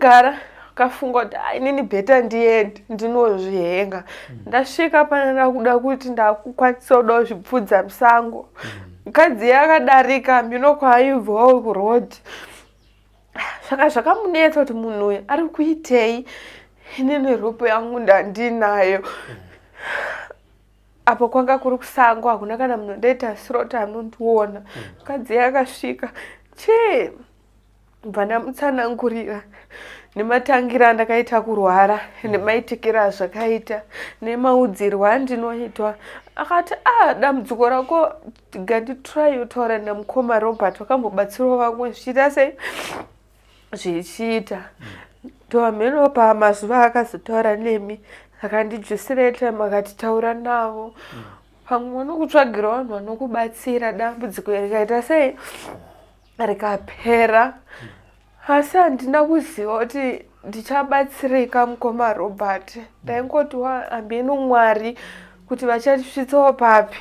Gara kafunga kuti ah, inini better ndiende ndinozvihenga. Ndasvika pana ndakuda kuti ndakukwanisa kuda kuzvipfudza musango. Mukadzi mm. Akadarika mhino kwaaibvawo kuroad. Saka zvakamunetsa kuti munhu uyu ari kuitei, inini rope yangu ndandinayo. Apo kwanga kuri kusango, hakuna kana munhu ndoita siroti anondiona. Mukadzi akasvika chii, bva ndamutsanangurira nematangira andakaita kurwara nemaitikiro azvakaita nemaudzirwo andinoitwa. Akati, a ah, dambudziko rako nganditry kutaura namukoma Robert, vakambobatsirawo vamwe zvichiita sei, zvichiita. Ndomheno pamazuva akazotaura nemi, akandijusira time, akati taura navo, pamwe vanokutsvagira vanhu vanokubatsira, dambudziko rikaita sei, rikapera. Asi handina kuziva kuti ndichabatsirika, mukoma Robert. Ndaingoti hambeno Mwari kuti vachatisvitsawo papi.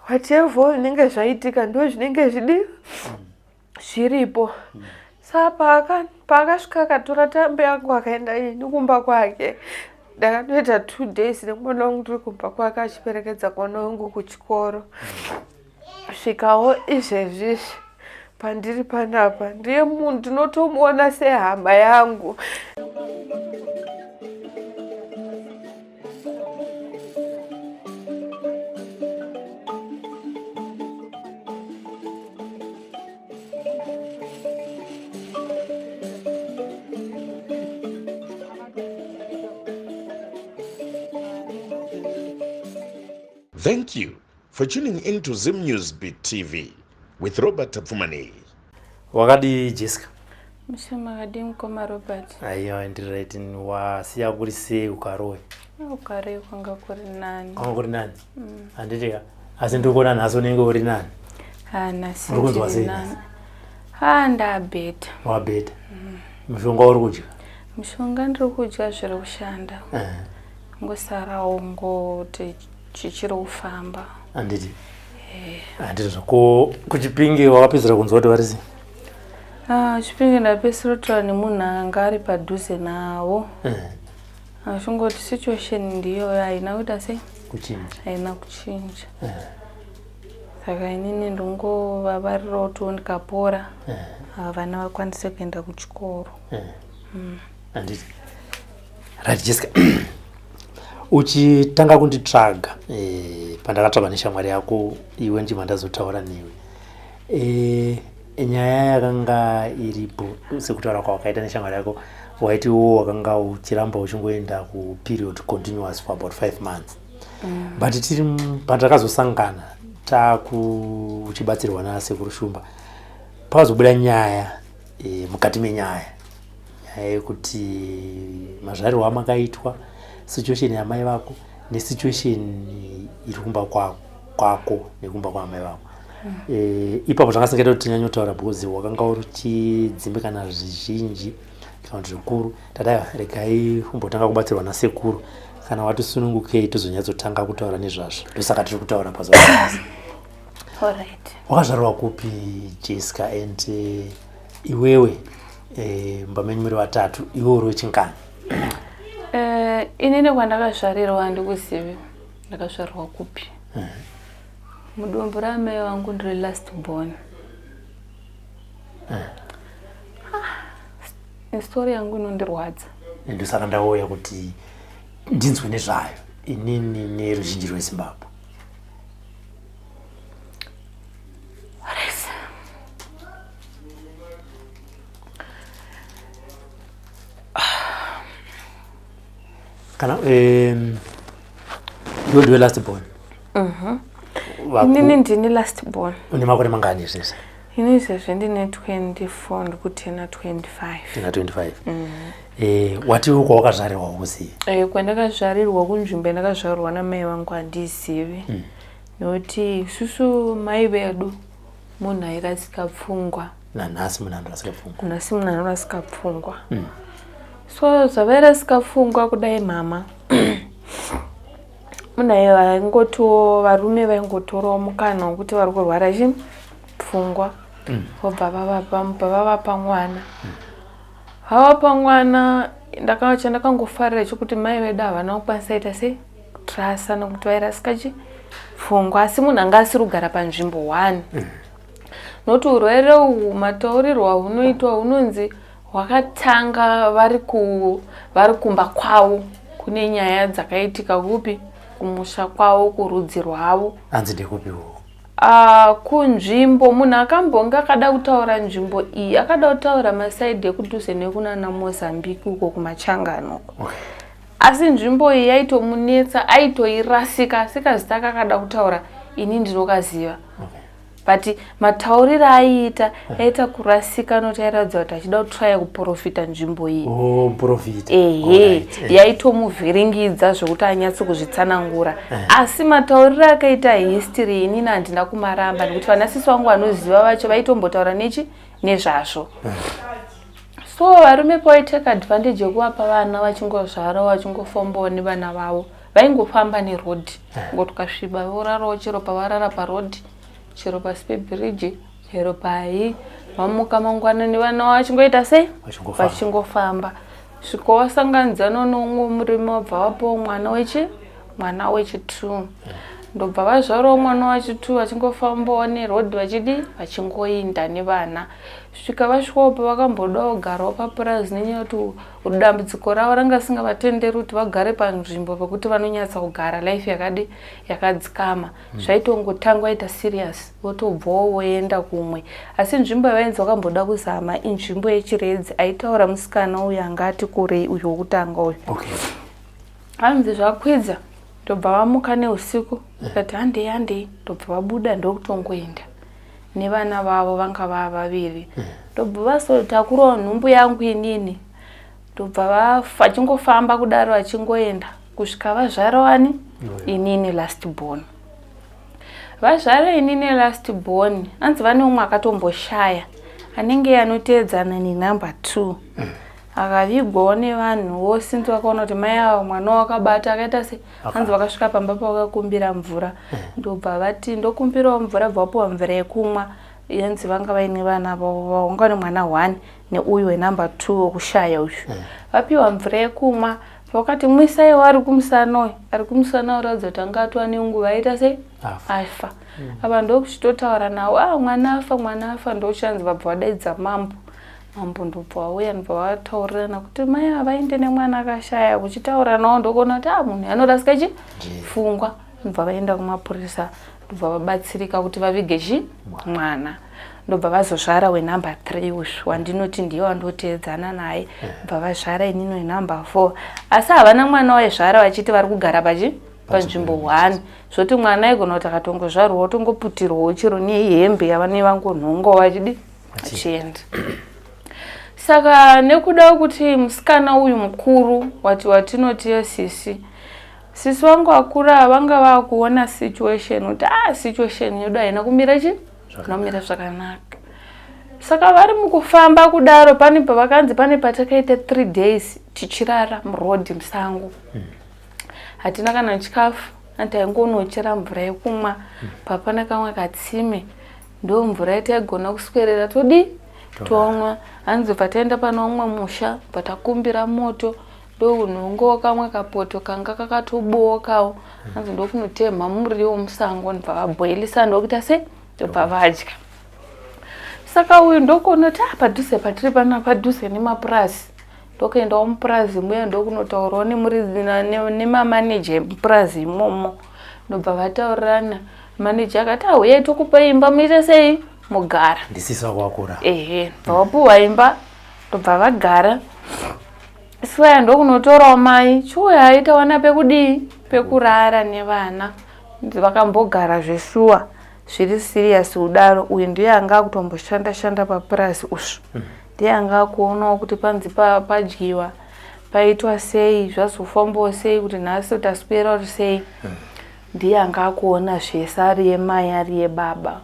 Whatever zvinenge zvaitika ndo zvinenge zvidi zviripo. Saa paakasvika akatora tambe yangu akaenda ini kumba kwake. Ndakatoita 2 days nemwana wangu ndiri kumba kwake, achiperekedza mwana wangu kuchikoro. Svikawo izvezvizvi pandiri panapa, ndiye munhu ndinotomuona sehama yangu. Thank you for tuning in to Zim News Beat TV with Robert Tapfumanei. Wakadi, Jessica? Mushe, makadi mukoma Robert? Aiwa, ndiri right. Wasiya kuri sei ukaroi? Ukaroi kwanga kuri nani. Kwanga kuri nani? Handiti ka? Asi ndiri kuona nhasi unenge uri nani. Ha, nhasi Uri kunzwa ndiri sei nani. nhasi? Ha, ndabetter. Wabetter. Mushonga uri kudya? Mushonga ndiri kudya, zviri kushanda. Ngosarawo ngoti chichiri kufamba. Handiti? Handiti zvako kuChipinge wakapedzera kunzwa kuti vari sei? Ah, Chipinge ndapedzisira kutaura nemunhu anga ari padhuze navo. Achingoti situation ndiyoyo, haina kuita sei? Kuchinja. Haina kuchinja. Saka inini ndongovavarirawo kuti ndikapora, vana vakwanise kuenda kuchikoro. Handiti? Right, Jessica. Uchitanga kunditsvaga, pandakatsvaga neshamwari yako iwe, ndibva ndazotaura newe. Nyaya yakanga iripo, sekutaura kwawakaita neshamwari yako, waiti iwo wakanga uchiramba uchingoenda kuperiod continuous for about 5 months. But tiri patakazosangana taku uchibatsirwa nasekuru Shumba, pakazobuda nyaya mukati menyaya, nyaya yekuti mazvarirwo amakaitwa, situation yamai vako nesituation iri kumba kwako nekumba kwaamai vako. Ipapo zvanga singaita kuti tinyanyotaura because wakanga uri uchidzimbikana zvizhinji kana kuti zvikuru. Tadai regai kumbotanga kubatsirwa nasekuru, kana watisunungukei tozonyatsotanga kutaura nezvazvo. Ndosaka tiri kutaura pazuva ranhasi. Alright. Wakazvarwa kupi, Jessica? And iwewe, mumba menyu muri vatatu, iwe uri wechingani? Inini kwandakazvarirwa handikuzivi ndakazvarirwa kupi. Mudumbu ramai vangu ndiri last born. Ah, story yangu inondirwadza. Ndosaka ndauya kuti ndinzwe nezvayo inini neruzhinji rweZimbabwe. Alright. Kana iwe ndiwe last born? Inini ndini last born. Une makore mangani izvezvi? Ini izvezvi ndine 24, ndikutena 25. Tina 25. Wati kwawakazvarirwa kuzivi? Kwandakazvarirwa, kunzvimbo yandakazvarirwa namai vangu handizivi, nokuti isusu mai vedu munhu airasika pfungwa. Nanhasi munhu anorasika pfungwa? Nhasi munhu anorasika pfungwa. So zvavairasika pfungwa kudai, mama munhu vaingotiwo varume vaingotorawo mukana wekuti vari kurwara chi pfungwa, vobva vavapa mwana. Vavapa mwana chandakangofarira chokuti mai vedu havana kukwanisa ita sei kutrasa nokuti vairasika chi pfungwa asi munhu anga asiri kugara panzvimbo one nokuti urwere uhu mataurirwo ahunoitwa hunonzi hwakatanga vari ku vari kumba kwavo kune nyaya dzakaitika kupi kumusha kwavo kurudzi rwavo hanzi ndekupi uko Uh, kunzvimbo munhu akambonge akada kutaura nzvimbo iyi akada kutaura masaidhi ekudhuze nekunana Mozambique uko kumachangano uko okay. asi nzvimbo iyi yaitomunetsa aitoirasika asi kazita kakada kutaura ini ndinokaziva Okay. But matauriro aiita aita kurasika nokuti airatidza kuti achida kutraya kuprofita nzvimbo iyi. Oh, muprofita. Ehe, Alright. Eh. yaitomuvhiringidza zvekuti anyatso kuzvitsanangura. Asi matauriro akaita history inini handina kumaramba nekuti vanasisi vangu vanoziva vacho vaitombotaura nechi nezvazvo. So varume pavaitake advantage yekuvapa vana vachingozvarawo vachingofambawo nevana vavo vaingofamba neroad ngoti ukasviba vorarawo chero pavarara paroad chero pasi pebhiriji chero pai vamuka mangwanani vana vachingoita sei vachingofamba svika wasanganidzana neumwe murume wabva vapawo mwana wechi mwana wechitwo ndobva vazvarawo mwana wachitwo vachingofambawo neroad vachidi vachingoinda nevana svika vasvikawo pavakambodawo kugarawo papurazi nenyaya yekuti dambudziko ravo ranga risingavatenderi kuti vagare panzvimbo pekuti vanonyatsa kugara life yakadi yakadzikama Zvaitongotanga waita serious votobvawo voenda kumwe asi nzvimbo yavainzi vakamboda kuzama inzvimbo yechiredzi aitaura musikana uyu anga ati kurei uyu wokutanga uyu okay. Hanzi zvakwidza ndobva vamuka neusiku vakati handei handei ndobva vabuda ndokutongoenda nevana vavo vanga vava vaviri ndobva vazotakurawo nhumbu yangu inini ndobva vachingofamba kudaro vachingoenda kusvika vazvara wani inini last born vazvara inini last born anzi vane umwe akatomboshaya anenge anoteedzana nenumber 2 akavigwawo nevanhu vose nzi vakaona kuti mai ava mwana wakabata akaita se hanzi vakasvika pamba pavakakumbira mvura ndobva vati ndokumbirawo mvura bva vapiwa mvura yekumwa yanzi vanga vaine vana vavo vanga vane mwana one neuyu wenumber 2 wekushaya uyu vapiwa mvura yekumwa Vakati mwisai wari kumusana uyu ari kumusana uratidza kuti anga atova nenguva aita sei afa mm. Apa ndokuchitotaura nawo ah mwana afa mwana afa ndokuchanzi vabva vadaidza mambo mambo ndobva vauya ndobva vataurirana kuti mai ava vaende nemwana akashaya kuchitaura nawo ndokuona kuti ah munhu anorasika chi pfungwa ndobva vaenda kumapurisa ndobva vabatsirika kuti vavige chi mwana ndobva vazozvara wenumber 3 uyu wandinoti ndiye wandoteedzana naye bva vazvara inini wenumber 4 asi havana mwana waizvara vachiti vari kugara pachi panzvimbo one zvoti mwana aigona kuti akatongozvarwa otongoputirwawo chero nehembe yavane vangonhonga vachidi achienda saka nekuda kuti musikana uyu mukuru wati watinoti sisi Sisi vangu vakura vanga vakuona situation kuti ah situation yedu haina kumira chi kumira zvakanaka. Saka vari mukufamba kudaro pane pavakanzi pane patakaita 3 days tichirara muroad musango. Hatina kana chikafu antaingonochera mvura yekumwa papana kamwe katsime ndo mvura yataigona kuswerera todi tomwa hanzi pataenda pane umwe musha patakumbira moto ndokunhongawo kamwe kapoto kanga kakatobookawo hanzi ndokunotemha muriwo musango ndobva vabhoilisa ndokuita se ndobva vadya saka uyu ndokuona kuti ah, padhuze patiri pana padhuze nemapurazi ndokuendawo mupurazi muya ndokunotaurawo nemuridzi nemamaneja emupurazi imomo ndobva vataurirana maneja akati ahuyai ah, tokupa imba muite sei mugara ndisisa kwakura ehe ndobva vapuwa imba ndobva vagara Swaya ndokunotorawo mai chiuya aitawana pekudii pekurara nevana vakambogara zveshuwa zviri serious kudaro uyu ndiye anga akutomboshanda shanda papurazi usvu ndiye anga akuonawo kuti panzi padyiwa paitwa sei zvazofambawo sei kuti nhasi taswera kuti sei ndiye anga akuona zvese ari yemai ari yebaba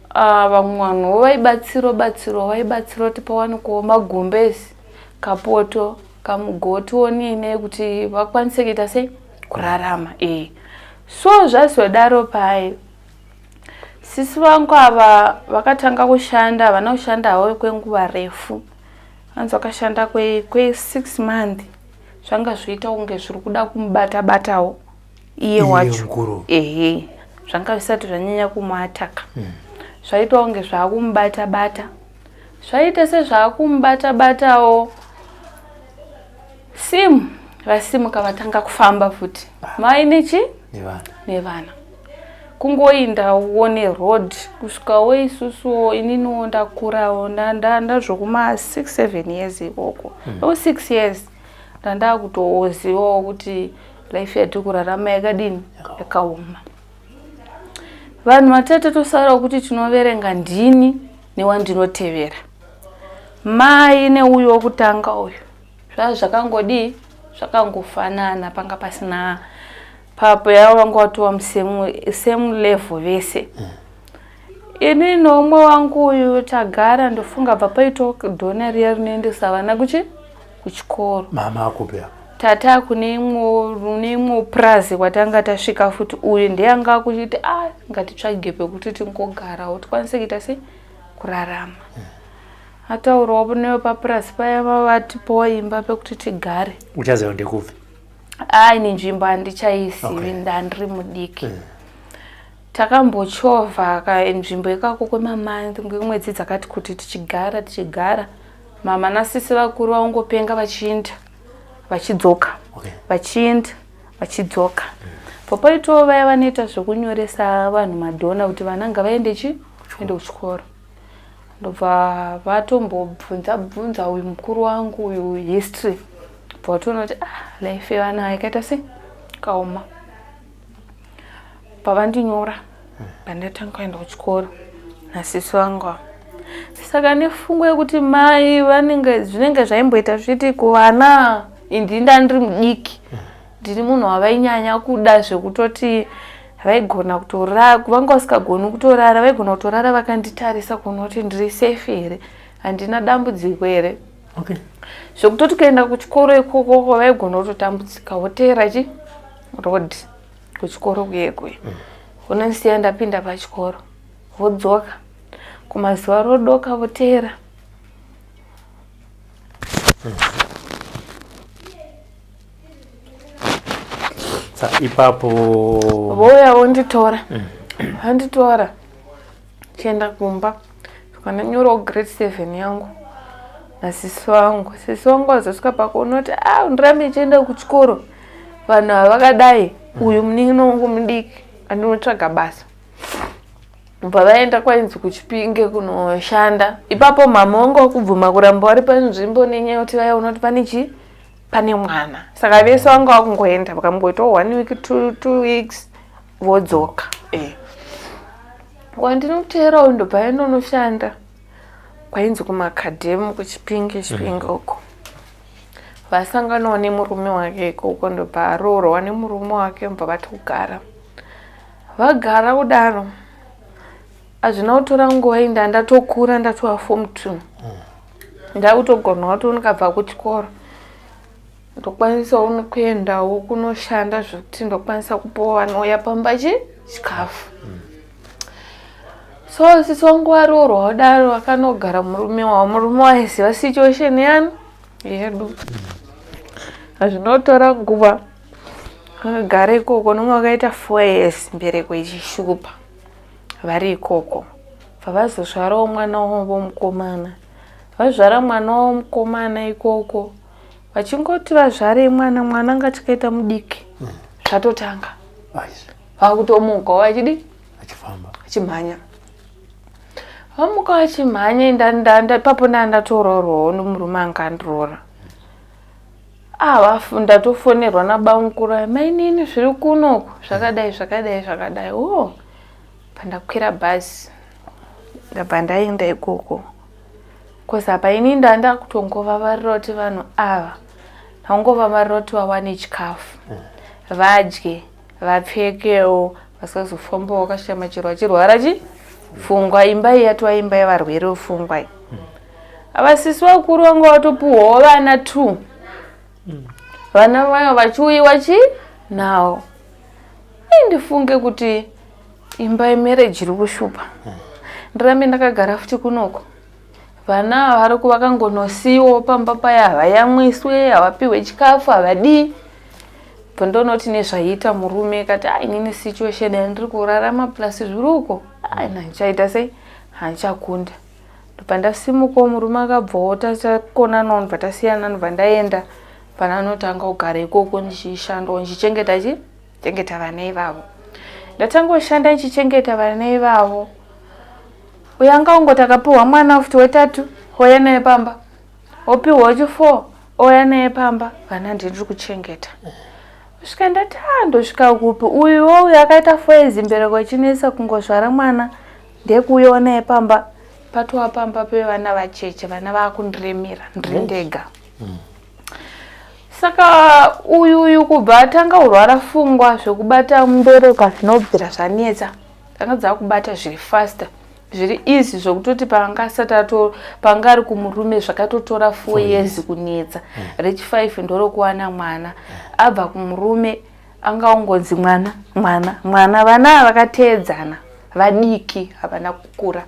ah, vamwe vanhuwo vaibatsirwa batsirwa vaibatsirwa kuti pawanikwawo magumbezi kapoto kamugoti onini kuti vakwanise kuita sei kurarama e so zvazodaro paye sisi vangu ava vakatanga kushanda havana kushanda havo kwenguva refu Hanzi wakashanda kwe, kwe six month zvanga zvoita kunge zviri kuda kumubata batawo iye wacho ehe zvanga zvisati zvanyanya kumuataka mm. zvaita kunge zvaakumubata bata zvaita sezvaakumubata batawo simu vasimuka vatanga kufamba futi mai nechi nevana kungoindawo neroad kusvikawo isusuwo ininiwo ndakurawo ndazvokuma 6 7 years ikoko mm. o 6 years ndandakutozivawo kuti life yatiri kurarama yakadini yakaoma vanhu vatete tosara kuti tinoverenga ndini newandinotevera mai neuyu wokutanga uyu zvaa zvakangodii zvakangofanana panga pasina papo yavo vanga watova musame same level vese mm. Ini noumwe wangu uyu tagara ndofunga bva paitwa dhona riya rinoendesa vana kuchi kuchikoro. Mama akupi apa? Tata kune imwe kune imwe purazi kwatanga tasvika futi uyu ndiye anga akuchiti ah ngatitsvage pekuti tingogarawo tikwanise kuita sei kurarama. Hmm. Ataurawo newe papurazi paya vatipawo imba pekuti tigare. Uchaziva ndekupi? Ah ini nzvimbo handichaisivi okay. Ndandiri mudiki. Mm. Takambochovha ka nzvimbo ikako kwemamonth kwemwedzi dzakati kuti tichigara tichigara mama nasisi vakuru vaungopenga vachiinda vachidzoka okay. Vachiinda vachidzoka mm. Popaitawo vaya vanoita zvekunyoresa vanhu madhona kuti vana ngavaende chi ende kuchikoro ndobva vatombobvunza bvunza uyu mukuru wangu uyu history bva vatoona kuti ah life yevana yakaita sei kaoma pavandinyora pandatanga kuenda kuchikoro nasisi vangu ava saka nefungo yekuti mai vanenge zvinenge zvaimboita zviti kuvana indi ndandiri mudiki ndiri munhu wavainyanya kuda zvekutoti vaigona kutorara vanga vasikagoni kutorara vaigona kutorara vakanditarisa kuona kuti ndiri safe here handina dambudziko here okay. Zvekutoti kuenda kuchikoro ikoko vaigona kutotambudzika woteera chi road kuchikoro kuye kuye mm. Unosiya ndapinda pachikoro vodzoka kumazuva rodoka voteera mm. Sa ipapo vouya vonditora mm. Vanditora chienda kumba Ndikanonyorawo grade 7 yangu nasisi vangu. Sisi vangu vazosvika pakuona kuti ah ndirambe ndichienda kuchikoro vanhu ava vakadai uyu munin'ina wangu mudiki andinotsvaga basa. Bva vaenda kwainzi kuChipinge kunoshanda. Ipapo mama wangu vakubvuma kuramba vari panzvimbo nenyaya yekuti vaiona kuti pane chii pane mwana. Saka vese vanga vakungoenda vakamboitawo one week two weeks vodzoka. Eh. Wandinoteera uyu ndobva aenda unoshanda kwainzi kumakadhemu kuChipinge Chipinge mm. uko vasanganawo nemurume wake ikoko ndobva aroorwa nemurume wake ndobva vatogara vagara kudaro hazvina kutora nguva inda ndatokura ndatova form two mm. ndakutogonawo kuti ndikabva kuchikoro ndokwanisawo kuendawo kunoshanda zvekuti ndokwanisa kupawo vanouya pamba chi chikafu mm. So sisi wangu varoorwa kudaro vakanogara murume wavo murume waiziva situation yani yedu hazvinotora nguva vakagara ikoko nomwe vakaita 4 years mbereko ichishupa vari ikoko bva vazozvarawo mwana wavo mukomana vazvara mwana wavo mukomana ikoko vachingoti vazvare mwana mwana anga achikaita mudiki zvatotanga vakutomuka vachidi achimhanya vamuka vachimhanya ipapo ndaa ndatoroorwawo nomurume anga andiroora ah ndatofonerwa nabamukuru aya mainini zviri kunoku zvakadai zvakadai zvakadai o oh, pandakwira bhazi ndabva ndaenda ikoko Cause apa ini ndanda kutongovavarira kuti vanhu ava ndangovavarira kuti vawane chikafu vadye vapfekewo vasazofamba wakashama chero vachirwara chi pfungwa imba iyi yatova imba yevarwere vepfungwa iyi ava sisi vakuru vanga vatopuhwawo vana two vana vayo vachiuyiwa chi nawo ndifunge kuti imba yemarriage iri kushupa ndirambe ndakagara futi kunoko. Vana ava vari vakangonosiiwawo pamba paya, havayamwiswe, havapiwe chikafu, havadii. Bva ndonoti nezvaiita murume kati ah, inini situation yandiri kurarama plus zviri uko, ah, handichaita sei, handichakunda. Ndobva ndasimukawo, murume akabvawo, takonanawo, ndobva tasiyana, ndobva ndaenda pananotanga kugara ikoko ndichishandawo ndichichengeta chi chengeta vana ivavo. Ndatanga kushanda ndichichengeta vana ivavo. Uyo anga ongoti akapiwa mwana futi wetatu ouya naye pamba, opiwa wechi4 ouya naye pamba, vana ndiri kuchengeta. Kusvika ndati ah, ndosvika kupi? Uyuwo uyu akaita 4 years mbereko ichinetsa kungozvara mwana ndekuuyawo naye pamba, patova pamba pevana vacheche, vana vakundiremera ndiri ndega. Saka uyu kubva atanga kurwara fungwa zvekubata mbereko zvinobvira zvanetsa, dzanga dzakubata zviri faster zviri easy zvekutoti paanga asati ato paanga ari kumurume zvakatotora 4 years kunetsa. Rechi 5 ndorokuwana mwana. Abva kumurume anga ongonzi mwana mwana mwana. Vana ava vakateedzana vadiki, havana kukura,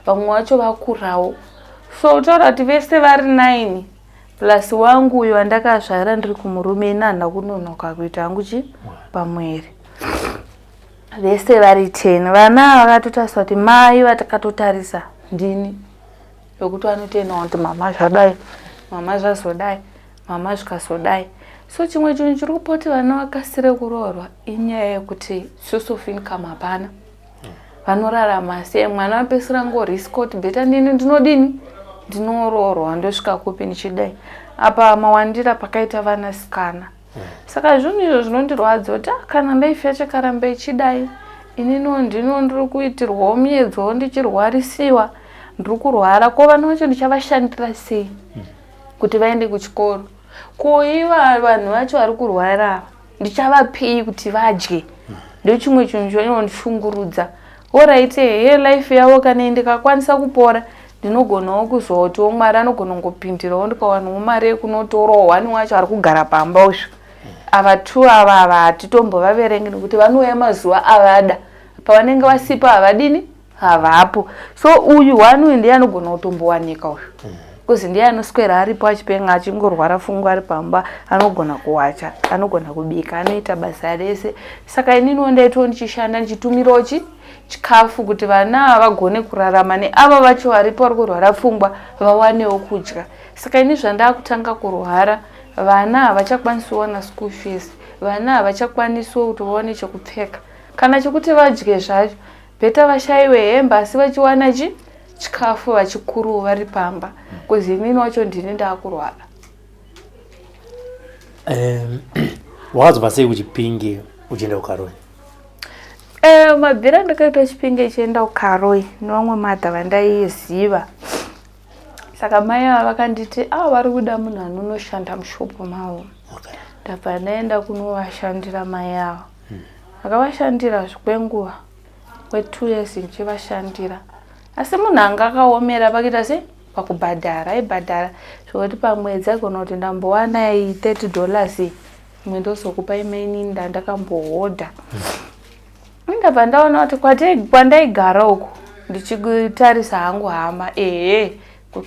vamwe vacho vakurawo. So utaura kuti vese vari 9 plus wangu uyu wandakazvara ndiri kumurume, ini handina kunonoka kuita hangu chi pamwiri. Vese vari 10. Vana ava vakatotarisa kuti mai vatakatotarisa ndini, yokuti vanotoendawo kuti mama zvadai, mama zvazodai, mama zvikazodai. So chimwe chinhu chiri kupa kuti vana vakasire kuroorwa inyaya yekuti source of income hapana. Vanorarama sei? Mwana apesira ngoriska kuti better ndini ndinodini, ndinoroorwa, ndosvika kupi ndichidai apa mawandira pakaita vanasikana. Saka zvinhu izvo zvinondirwadza kuti ah, kana life yacho ikaramba ichidai, ininiwo ndino ndiri kuitirwawo miedzowo, ndichirwarisiwa, ndiri kurwara, ko vana vacho ndichavashandira sei kuti vaende kuchikoro? Ko iva vanhu vacho vari kurwara ava ndichavapei kuti vadye? Ndochimwe chinhu chinondishungurudza. Alright, ehe, life yavo kana ndikakwanisa kupora ndinogonawo kuzotiwo Mwari anogona kungopindirawo ndikawanawo mari yekunotorawo one wacho ari kugara pamba uzvo. Ava two ava ava hatitombovaverengi nekuti vanouya mazuva avada, pavanenge vasipo havadini, havapo. So uyu one uyu ndiye anogona kutombowanika uyu, kuzi ndiye anoswera aripo achipenga achingorwara fungwa ari pamba, anogona kuwacha, anogona kubika, anoita basa rese. Saka ininiwo ndaitiwo ndichishanda ndichitumirawo chi chikafu kuti vana ava vagone kurarama, neava vacho varipo vari kurwara pfungwa vawanewo kudya. Saka ini zvandakutanga kurwara, vana havachakwanisi kuwana school fees, vana havachakwanisiwo kuti vawane chekupfeka kana chekuti vadye zvacho. Better vashayiwe hembe asi vachiwana chi chikafu, vachikuruwo vari pamba, kuzi inini wacho ndini ndakurwara. Wakazobva sei kuChipinge uchienda kuKaroi? Mabvira ndakaita Chipinge ichienda kuKaroi nevamwe madha vandaiziva. Saka mai ava vakanditi a vari kuda munhu anonoshanda mushopo mavo. Ndabva ndaenda kunovashandira mai ava. Ndakavashandira zvikwenguva kwe2 years ndichivashandira, asi munhu anga akaomera pakuita sei, pakubhadhara. Aibhadhara zvokuti pamwedzi aigona kuti ndambowana $30, imwe ndozokupa imainini ndandakambohodha. Ndabva ndaona kuti kwandaigara uku ndichitarisa hangu hama, ehe,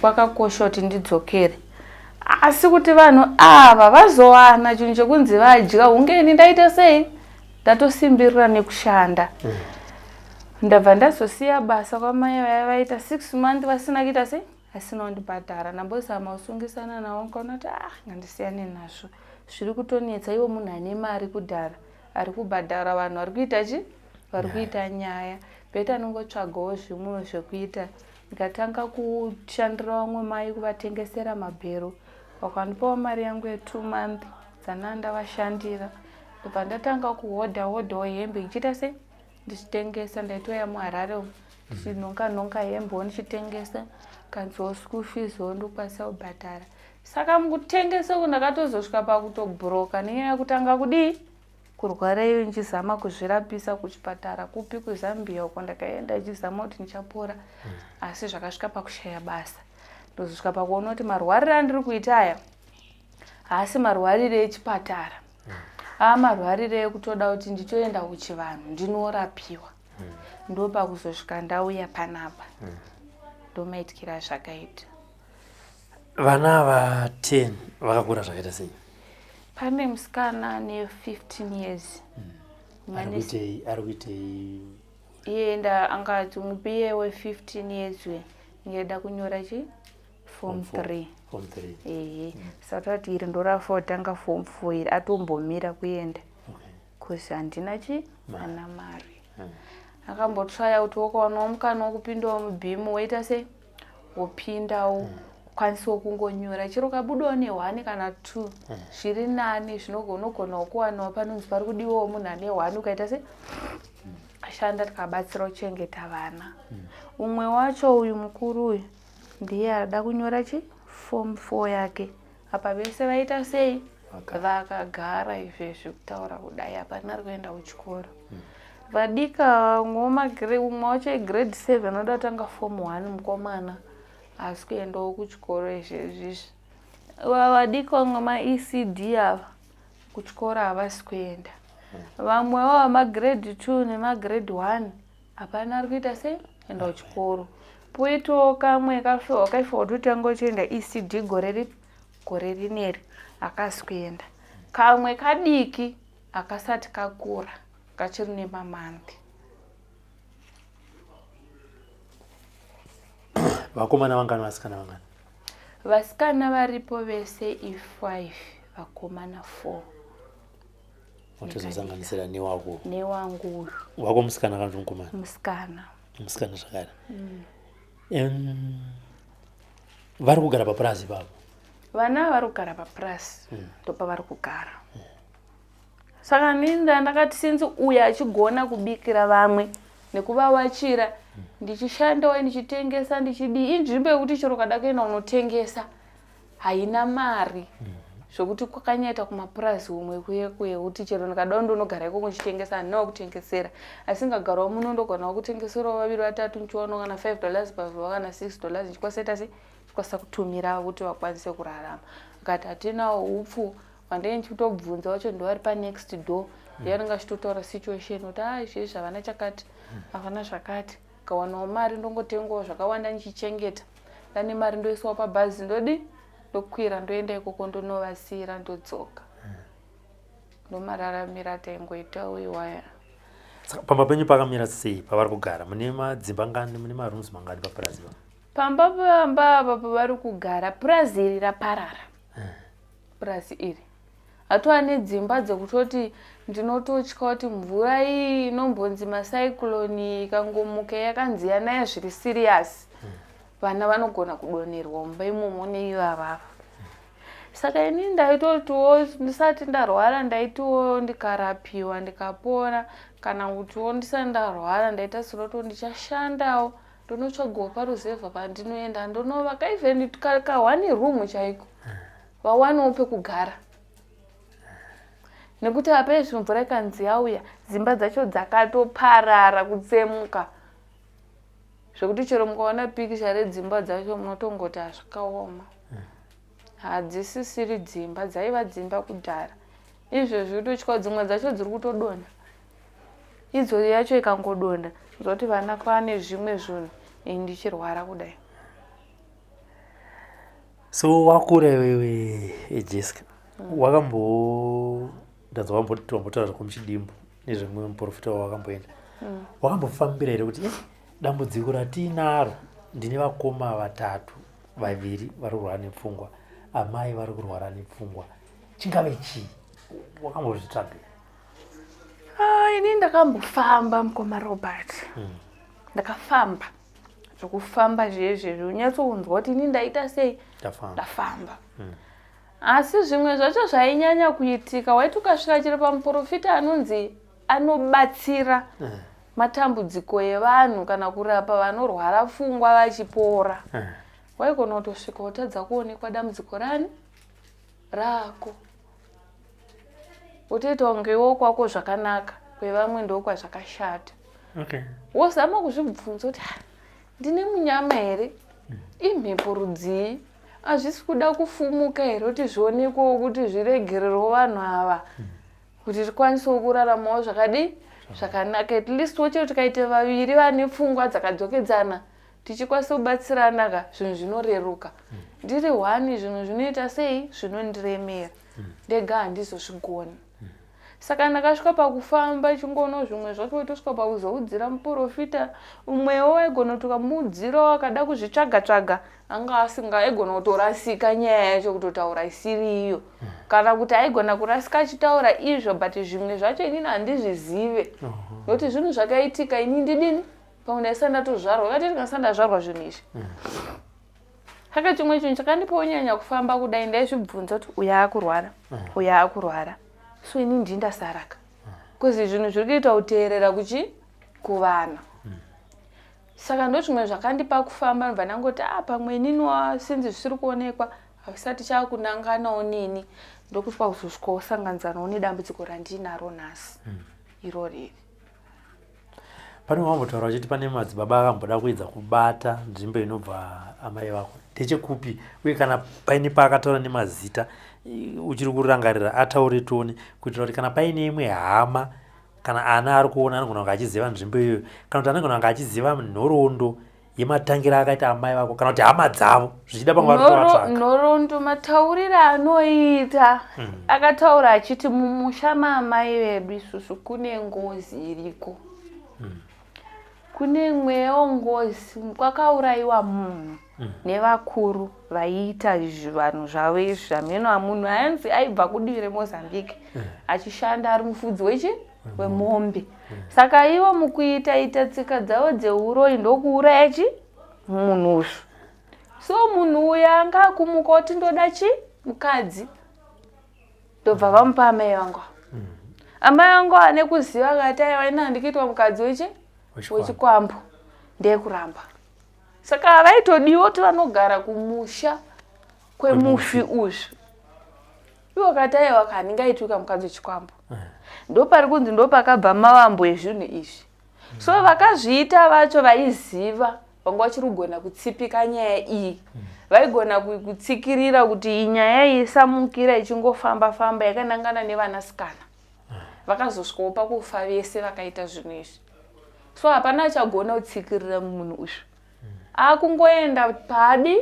kwakakosha kuti ndidzokere, asi kuti vanhu ava vazowana chinhu chekunzi vadya hunge ini ndaita sei, ndatosimbirira nekushanda. Ndabva ndazosiya basa kwamai vaya, vaita 6 month vasina kuita sei, vasina kundibhadhara. Ndambozama kusungisana navo, nkaona kuti ah, ngandisiyane nazvo, zviri kutonetsa. Iwo munhu ane mari kudhara ari kubhadhara vanhu vari kuita chi vari kuita nyaya, better nongotsvagawo zvimwewo zvekuita. Ndikatanga kushandira vamwe mai, kuvatengesera mabhero. Vakandipawo mari yangu ye2 month dzanaa ndavashandira. Ndobva ndatanga kuhodha hodhawo hembe ndichiita sei, ndichitengesa. Ndaitoya muHarare umu ndichinhonga nhonga hembewo ndichitengesa, kanziwo school fees wo ndokwanisa kubhadhara. Saka mukutengesa uku ndakatozosvika pakutobhuroka nenyaya yekutanga kudii, kurwara iyo, ndichizama kuzvirapisa kuchipatara kupi, kuZambia uko ndakaenda ndichizama kuti ndichapora, asi zvakasvika pakushaya basa. Ndozosvika pakuona kuti marwariro andiri kuita aya haasi marwariro echipatara, aa marwariro ekutoda kuti nditoenda kuchivanhu ndinorapiwa. Ndopakuzosvika ndauya panapa, ndomaitikira zvakaita. Vana ava 10 vakakura zvakaita sei? Pane musikana ane 15 years. Ari kuitei? Ari kuitei? Iye nda anga mupiye we 15 years we ngeda kunyora chi form 3. Form 3. Ehe. Saka tati iri ndorafa tanga form 4 iri atombomira kuenda. Okay. Cause handina chi ana mari. Akambotraya kuti wakawanawo mukana wekupindawo mubhimu woita sei? Wopindawo. Kwanisawo kungonyora chero ukabudawo ne1 kana 2 zviri nani, zvinogonawo kuwanawo panonzi pari kudiwawo munhu ane 1 ukaita sei? Ashanda tikabatsira kuchengeta vana. Umwe wacho uyu mukuru uyu ndiye ada kunyora chi form 4 yake. Apa vese vaita sei? Vakagara izvezvi kutaura kudai hapana ari kuenda kuchikoro. Vadika umwe wacho igrade 7 oda kutanga form 1 mukomana asi kuendawo kuchikoro izvezvizvi. Vadika vamwe maECD ava kuchikoro havasi kuenda. Vamwewo vamagrade 2 nemagrade 1 hapana ari kuita sei? Kuenda kuchikoro. Poitawo kamwe kaifanirwa kuti utange uchienda ECD gore ripi? Gore rineri hakasi kuenda. Kamwe kadiki hakasati kakura kachiri nemamanthi. Vakomana vangani, vasikana vangani? Vasikana varipo vese i5, vakomana 4. Watozosanganisira newako? Newangu uyu. Wako musikana kana kuti mukomana? Musikana. Musikana zvakare. Vari kugara papurazi ipapo? Vana vari kugara papurazi, ndopavari kugara. Saka ninda ndakati sinzi uyu achigona kubikira vamwe nekuvawachira, ndichishandawo ndichitengesa ndichidii, inzvimbo yekuti chero ukada kuenda unotengesa haina mari zvokuti kwakanyaita kumapurazi umwe kuye kuye kuti chero ndikadawo ndonogara ikoko ndichitengesa handinawo kutengesera, asi ngagarawo muno ndogonawo kutengeserawo vaviri vatatu ndichiwanawo kana $5 pazuva kana $6 ndichikwanisa ita sei, ndichikwanisa kutumira kuti vakwanise kurarama. Akati hatinawo upfu. Vandenge ndichitobvunza wacho ndovari panext door, ndiye anenge achitotaura situation kuti a izvezvi havana chakati, havana zvakati. Kawanawo mari ndongotengawo zvakawanda ndichichengeta, ndane mari ndoisawo pabhazi, ndodi ndokwira ndoenda ikoko ndonovasiyira ndodzoka. Ndomararamiro ataingoitawo iwaya. Saka pamba penyu pakamira sei pavari kugara? Mune madzimba ngani, mune marooms mangani papurazi pa? Pamba pamba apa pavari kugara, purazi iri raparara. Purazi iri hatova nedzimba dzekutoti ndinototya kuti mvura iyi inombonzi macyclone ikangomuka yakanzi yanaya zviri serious, vana vanogona kudonerwa mumba imomo neivavava. Saka ini ndaitotiwo ndisati ndarwara ndaitiwo ndikarapiwa ndikapora, kana kutiwo ndisati ndarwara ndaita siroti ndichashandawo ndonotsvagawo paruzevha pandinoenda ndonovaka even ka1 room chaiko vawanewo pekugara, nekuti apa izvi mvura ikanzi yauya dzimba dzacho dzakatoparara kutsemuka zvekuti chero mukaona pikicha redzimba dzacho munotongoti hazvakaoma, hadzisisiri dzimba dzaiva dzimba kudhara. Izvezvi kutotya, dzimwe dzacho dziri kutodonha, idzo yacho ikangodonha zoti vana kwane zvimwe zvinhu, ini ndichirwara kudai. So wakura iwewe Jessica, wakambo ndanzwa wambotaura zvako muchidimbu nezvemumwe muprofita wawakamboenda. Wakambofambira here kuti dambudziko ratiinaro, ndine vakoma vatatu, vaviri vari kurwara nepfungwa, amai vari kurwara nepfungwa, chingave chii? Wakambozvitsvaga? Ah, ini ndakambofamba mukoma Robert. Ndakafamba zvokufamba zvezvezvi unyatsounzwa kuti ini ndaita sei. Ndafamba. Ndafamba, asi zvimwe zvacho zvainyanya kuitika waiti ukasvika chero pamuprofita anonzi anobatsira matambudziko evanhu kana kurapa vanorwara pfungwa vachipora, waigona kutosvika utadza kuonekwa dambudziko rani rako, wotoita kunge iwo kwako zvakanaka, kwevamwe ndokwazvakashata. Wozama kuzvibvunza kuti, "Ah, ndine munyama here? Imhepo rudzii? Hazvisi kuda kufumuka here kuti zvionekwewo kuti zviregererwo vanhu ava, kuti tikwanisewo kuraramawo zvakadii zvakanaka?" At least wochero tikaite vaviri vane pfungwa dzakadzokedzana. Tichikwanisa kubatsirana ka zvinhu zvinoreruka. Ndiri one zvinhu zvinoita sei zvinondiremera. Ndega handizozvigoni. Saka ndakasvika pakufamba chingono zvimwe zvacho waitosvika pakuzoudzira muprofita umwewo waigona kuti ukamuudzirawo akada kuzvitsvaga tsvaga anga asinga aigona kutorasika nyaya yacho kutotaura isiri iyo kana kuti aigona kurasika achitaura izvo but zvimwe zvacho inini handizvizive nokuti zvinhu zvakaitika ini ndidini pamwe ndaisati ndatozvarwa vakati ndikasati ndazvarwa zvinhu izvi saka chimwe chinhu chakandipa kunyanya kufamba kudai ndaizvibvunza kuti uyo akurwara uyo akurwara so ini ndii ndasaraka bcause zvinhu zviri kuita kuteerera kuchi kuvana saka ndo zvimwe zvakandipa kufamba ndobva ndangoti a ah, pamwe inini wasinzi zvisiri kuonekwa havisati chakunanganawo neni ndokuti pakuzosvikawo sanganidzanawo nedambudziko randinaro nhasi irori iri Pane wambotaura uchiti pane madzibaba akamboda kuedza kubata nzvimbo inobva amai vako ndechekupi uye kana paine paakataura nemazita uchiri kurangarira ataure tione kuitira kuti kana paine imwe hama kana ana ari kuona anogona kunge achiziva nzvimbo iyoyo kana kuti anogona kunge achiziva nhoroondo yematangiro akaita amai vako kana kuti hama dzavo zvichida pamwe vari kutovatsvaka nhoroondo matauriro anoita mm. akataura achiti mumusha maamai vedu isusu kune ngozi iriko mm. kune mweya ngozi kwakaurayiwa munhu mm. nevakuru vaiita zvivanhu zvavo izvi zvameno amunhu ainzi aibva kudivi remozambique mm. achishanda ari mufudzi wechi wemombe saka ivo mukuita ita tsika dzavo dzeuroyi ndokuuraya chi munhu uyu so munhu uyu anga akumuka oti ndoda chi mukadzi ndobva vamupa amai vangu mm. amai vangu ane kuziva akati aiwa ini handikuitwa mukadzi wechi wechikwambo ndekuramba saka vaitodiwa kuti vanogara kumusha kwemufi uyu ivo vakati aiwa ka handingaitwi kamukadzi wechikwambo eh. ndopari kunzi ndopakabva mavambo ezvinhu izvi so vakazviita vacho vaiziva vanga vachiri kugona kutsipika nyaya iyi hmm. vaigona kutsikirira kuti iyi nyaya iyi isamukira ichingofamba famba yakanangana nevanasikana eh. vakazosvikawo pakufa vese vakaita zvinhu izvi so hapana achagona kutsikirira munhu uyu akungoenda paadi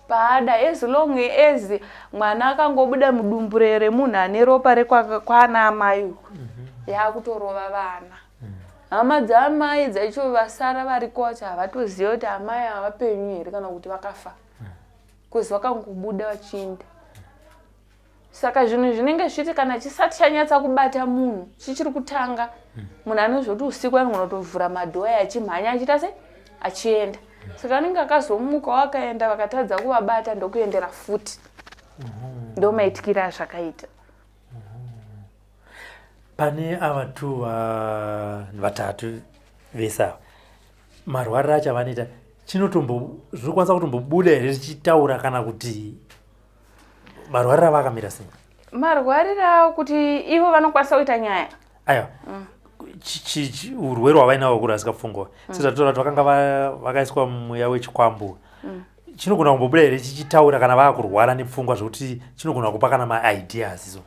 paada as long as mwana akangobuda mudumbu remunhu ane ropa rekwana amai uku mm -hmm. yakutorova vana mm. hama dzaamai dzacho vasara variko vacho havatoziva kuti amai havapenyu here kana kuti vakafa bcause mm. vakangobuda vachienda saka zvinhu zvinenge zvichiti kana chisati chanyatsa kubata munhu chichiri kutanga munhu anozvoti usiku anogona kutovhura madhoya achimhanya achiita se achienda saka anenge akazomuka wakaenda vakatadza kuvabata ndokuendera futi mhm. ndomaitikira azvakaita pane ava two vatatu vese ava marwariro acho avanoita chinotombo zvinokwanisa kutombobuda here richitaura kana kuti marwariro avo akamira sei marwariro avo kuti ivo vanokwanisa kuita nyaya aiwa mm. urwere hwavainavo kurasika pfungwa mm. sezvatotaura kuti vakanga vakaiswa mweya wechikwambo mm. chinogona kumbobuda here chichitaura kana vaakurwara nepfungwa zvekuti chinogona kupa kana maideas izo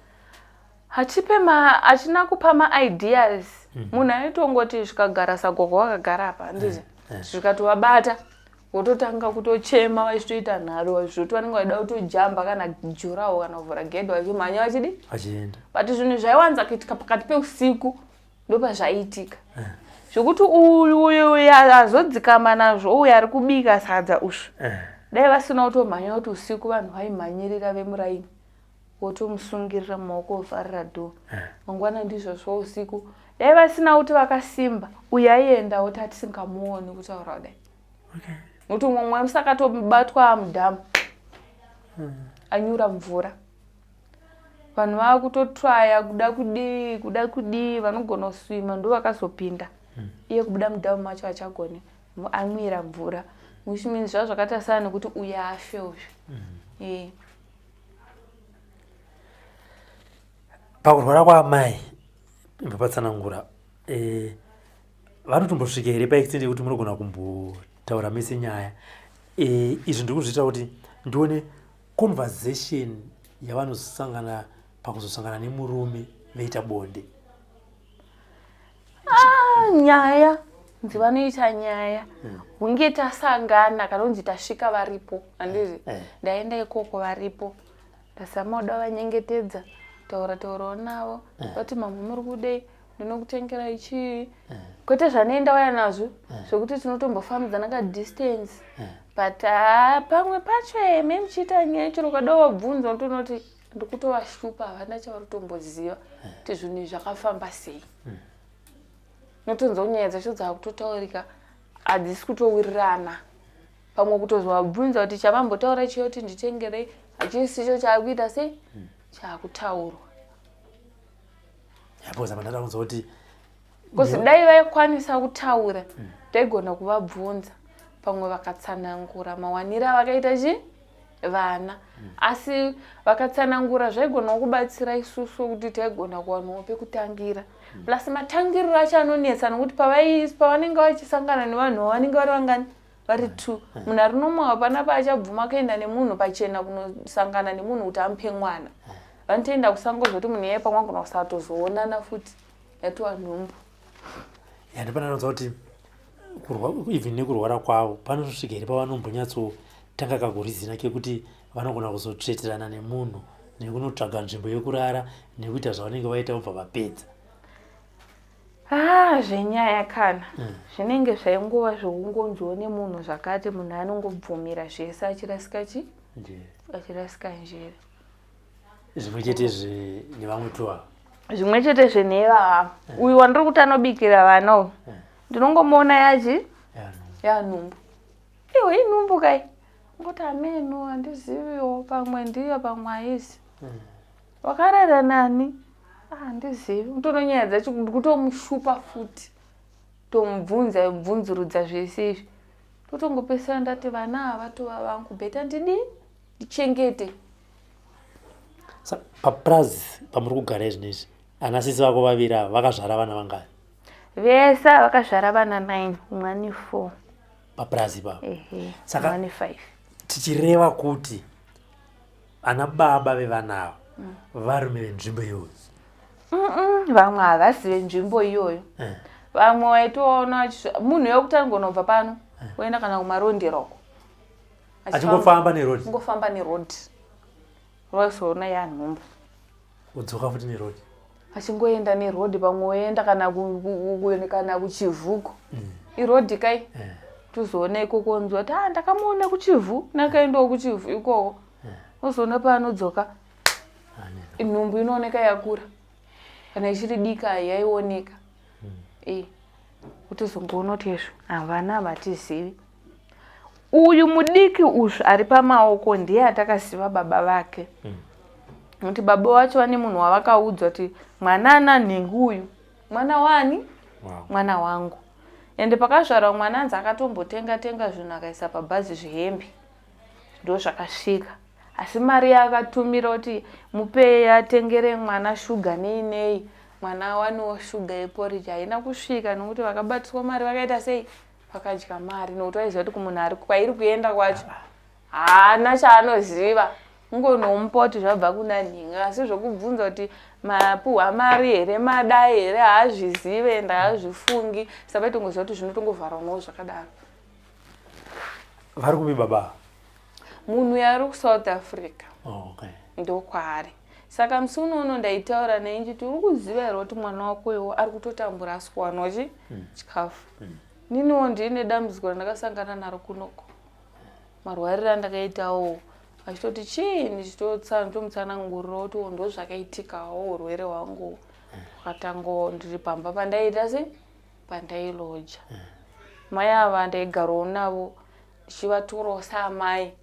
hachipe ma hachina kupa maideas mm. munhu aitongoti zvikagara sagogo wakagara apa handizi mm. zvikatovabata vototanga kutochema vachitoita nharo vachizoti vanenge vachida kutojamba kana jurawo kana kuvhura gedhi vachimhanya vachidi vachienda but zvinhu zvaiwanza kuitika pakati peusiku ndopazvaiitika eh. zvekuti uyu uyu uyu azodzikama nazvo uyu ari kubika sadza ushu eh. dai vasina kutomhanya kuti usiku vanhu vaimhanyirira vemuraini wotomusungirira mumaoko wovharira dhoo eh. mangwana ndizvozvo usiku dai vasina kuti vakasimba uyu aienda woti atisingamuoni kutaura kudai nokuti umwe mwana musakatobatwa mudhamu hmm. anyura mvura vanhu vava kutotraya kuda kudii kuda kudii vanogona kuswima ndo vakazopinda hmm. iye kubuda mudhamu macho achagone amwira mvura which means zvava zvakaita saa nekuti uyu afe uyu hmm. eh. Pakurwara kwaamai imbopatsanangura eh, vanotombosvika here paextent yekuti munogona kumbotaura mese nyaya eh, izvi ndiri kuzviita kuti ndione conversation yavanozosangana pakuzosangana nemurume veita bonde ah, nyaya Nzi vanoita nyaya hunge tasangana kana kunzi tasvika varipo handizi ndaenda ikoko varipo ndazama kuda vanyengetedza taura taurawo navo vati mama muri kudei ndinokutengerai chii kwete zvanoenda waya nazvo zvekuti tinotombofambidzana kadistance but haa pamwe pacho eme muchiita nyaya chero ukada wabvunza unotoona kuti ndikutovashupa havana chavari kutomboziva kuti zvinhu izvi zvakafamba sei. Unotonzwa nyaya dzacho dzakutotaurika hadzisi kutowirirana. Pamwe kutozovabvunza kuti chavambotaura chiyo kuti nditengerei hachisicho chaakuita sei chaakutaurwa. Yapoza pandada kunzwa kuti Because dai vaikwanisa kutaura taigona kuvabvunza pamwe vakatsanangura mawaniro avakaita chi vana asi vakatsanangura zvaigonawo kubatsira isusu kuti taigona kuwanawo pekutangira plus matangiriro acho anonetsa nokuti pavanenge vachisangana nevanhu vanenge vari vangani vari two munhu ari normal hapana paachabvuma kuenda nemunhu pachena kunosangana nemunhu kuti amupe mwana vanotoenda kusango zvekuti munhu iye pamwe agona kusatozoonana futi yatova nhumbu. Yandipana kuti even nekurwara kwavo panosvika here pavanombonyatsotanga kakurizina kekuti vanogona kuzotsveterana nemunhu nekunotsvaga nzvimbo yekurara nekuita zvavanenge vaita vobva vapedza. Ah, zvenyaya kana zvinenge zvaingova zvokungonziwo nemunhu zvakati munhu anongobvumira zvese achirasika chi achirasika njere. Zvimwe chete nevamwe tu ava. Zvimwe chete zvenevava uyu wandiri kuti anobikira vana uyu ndinongomuona yachi yanhumbu iwe inhumbu kai ngoti ameno handiziviwo pamwe ndiyo pamwe haisi wakarara nani handizivi utono nyaya dzacho ndikutomushupa futi tomubvunza bvunzurudza zvese izvi totongopesana ndati vana ava vatova vangu bheta ndidii ndichengete. Papurazi pamuri kugara izvi nezvi ana sisi vako vaviri ava vakazvara vana vangani? Vese vakazvara vana 9 umwe ane 4 papurazi ipapo. Saka ane 5 tichireva kuti ana baba vevana ava varume venzvimbo iyoyo. Vamwe havasi venzvimbo iyoyo. Vamwe waitoona munhu wekuti anogona kubva pano oenda kana kumarondera uko achingofamba neroad ngofamba neroad rozoona yanhumbu udzoka futi neroad achingoenda neroad pamwe oenda kana kana kuchivhuko iroad kai tozoona ikoko onzwa kuti ah ndakamuona kuchivhu nakaendawo kuchivhu ikoko ozoona paanodzoka nhumbu inooneka yakura kana ichiri dika yaioneka kutozongoona kuti izvo havana vatizivi uyu mudiki uyu ari pamaoko ndiye atakaziva baba vake nokuti baba vacho vane munhu wavakaudzwa kuti mwana ana nhingi uyu mwana wani mwana wangu ende pakazvarwa mwana anzi akatombotenga tenga zvinhu akaisa pabhazi zvihembe ndo zvakasvika asi mari yaakatumira kuti mupei atengere mwana shuga nei nei mwana awanewo shuga yeporiji haina kusvika nokuti vakabatiswa mari vakaita sei vakadya mari nokuti vaiziva kuti kumunhu ari kwairi kuenda kwacho haana chaanoziva ungonomupa kuti zvabva kuna nhinga asi zvokubvunza kuti mapuhwa mari here madai here haazvizive ende haazvifungi saka vaitongoziva kuti zvinotongovharwa nawo zvakadaro. Vari kupi baba? Munhu uyo ari kuSouth Africa. Ndokwaari. Saka musi unono ndaitaura naye ndichiti uri kuziva here kuti mwana wako iwo ari kutotambura asi kuwanawo chi chikafu. Niniwo ndine dambudziko randakasangana naro kunoko. Marwariro andakaitawo achitoti chii ndichitotomutsanangurira kuti ndo zvakaitikawo urwere hwangu hwakatangawo ndiri pamba pandaiita sei pandailoja. Mai ava ndaigarawo navo ndichivatorawo saamai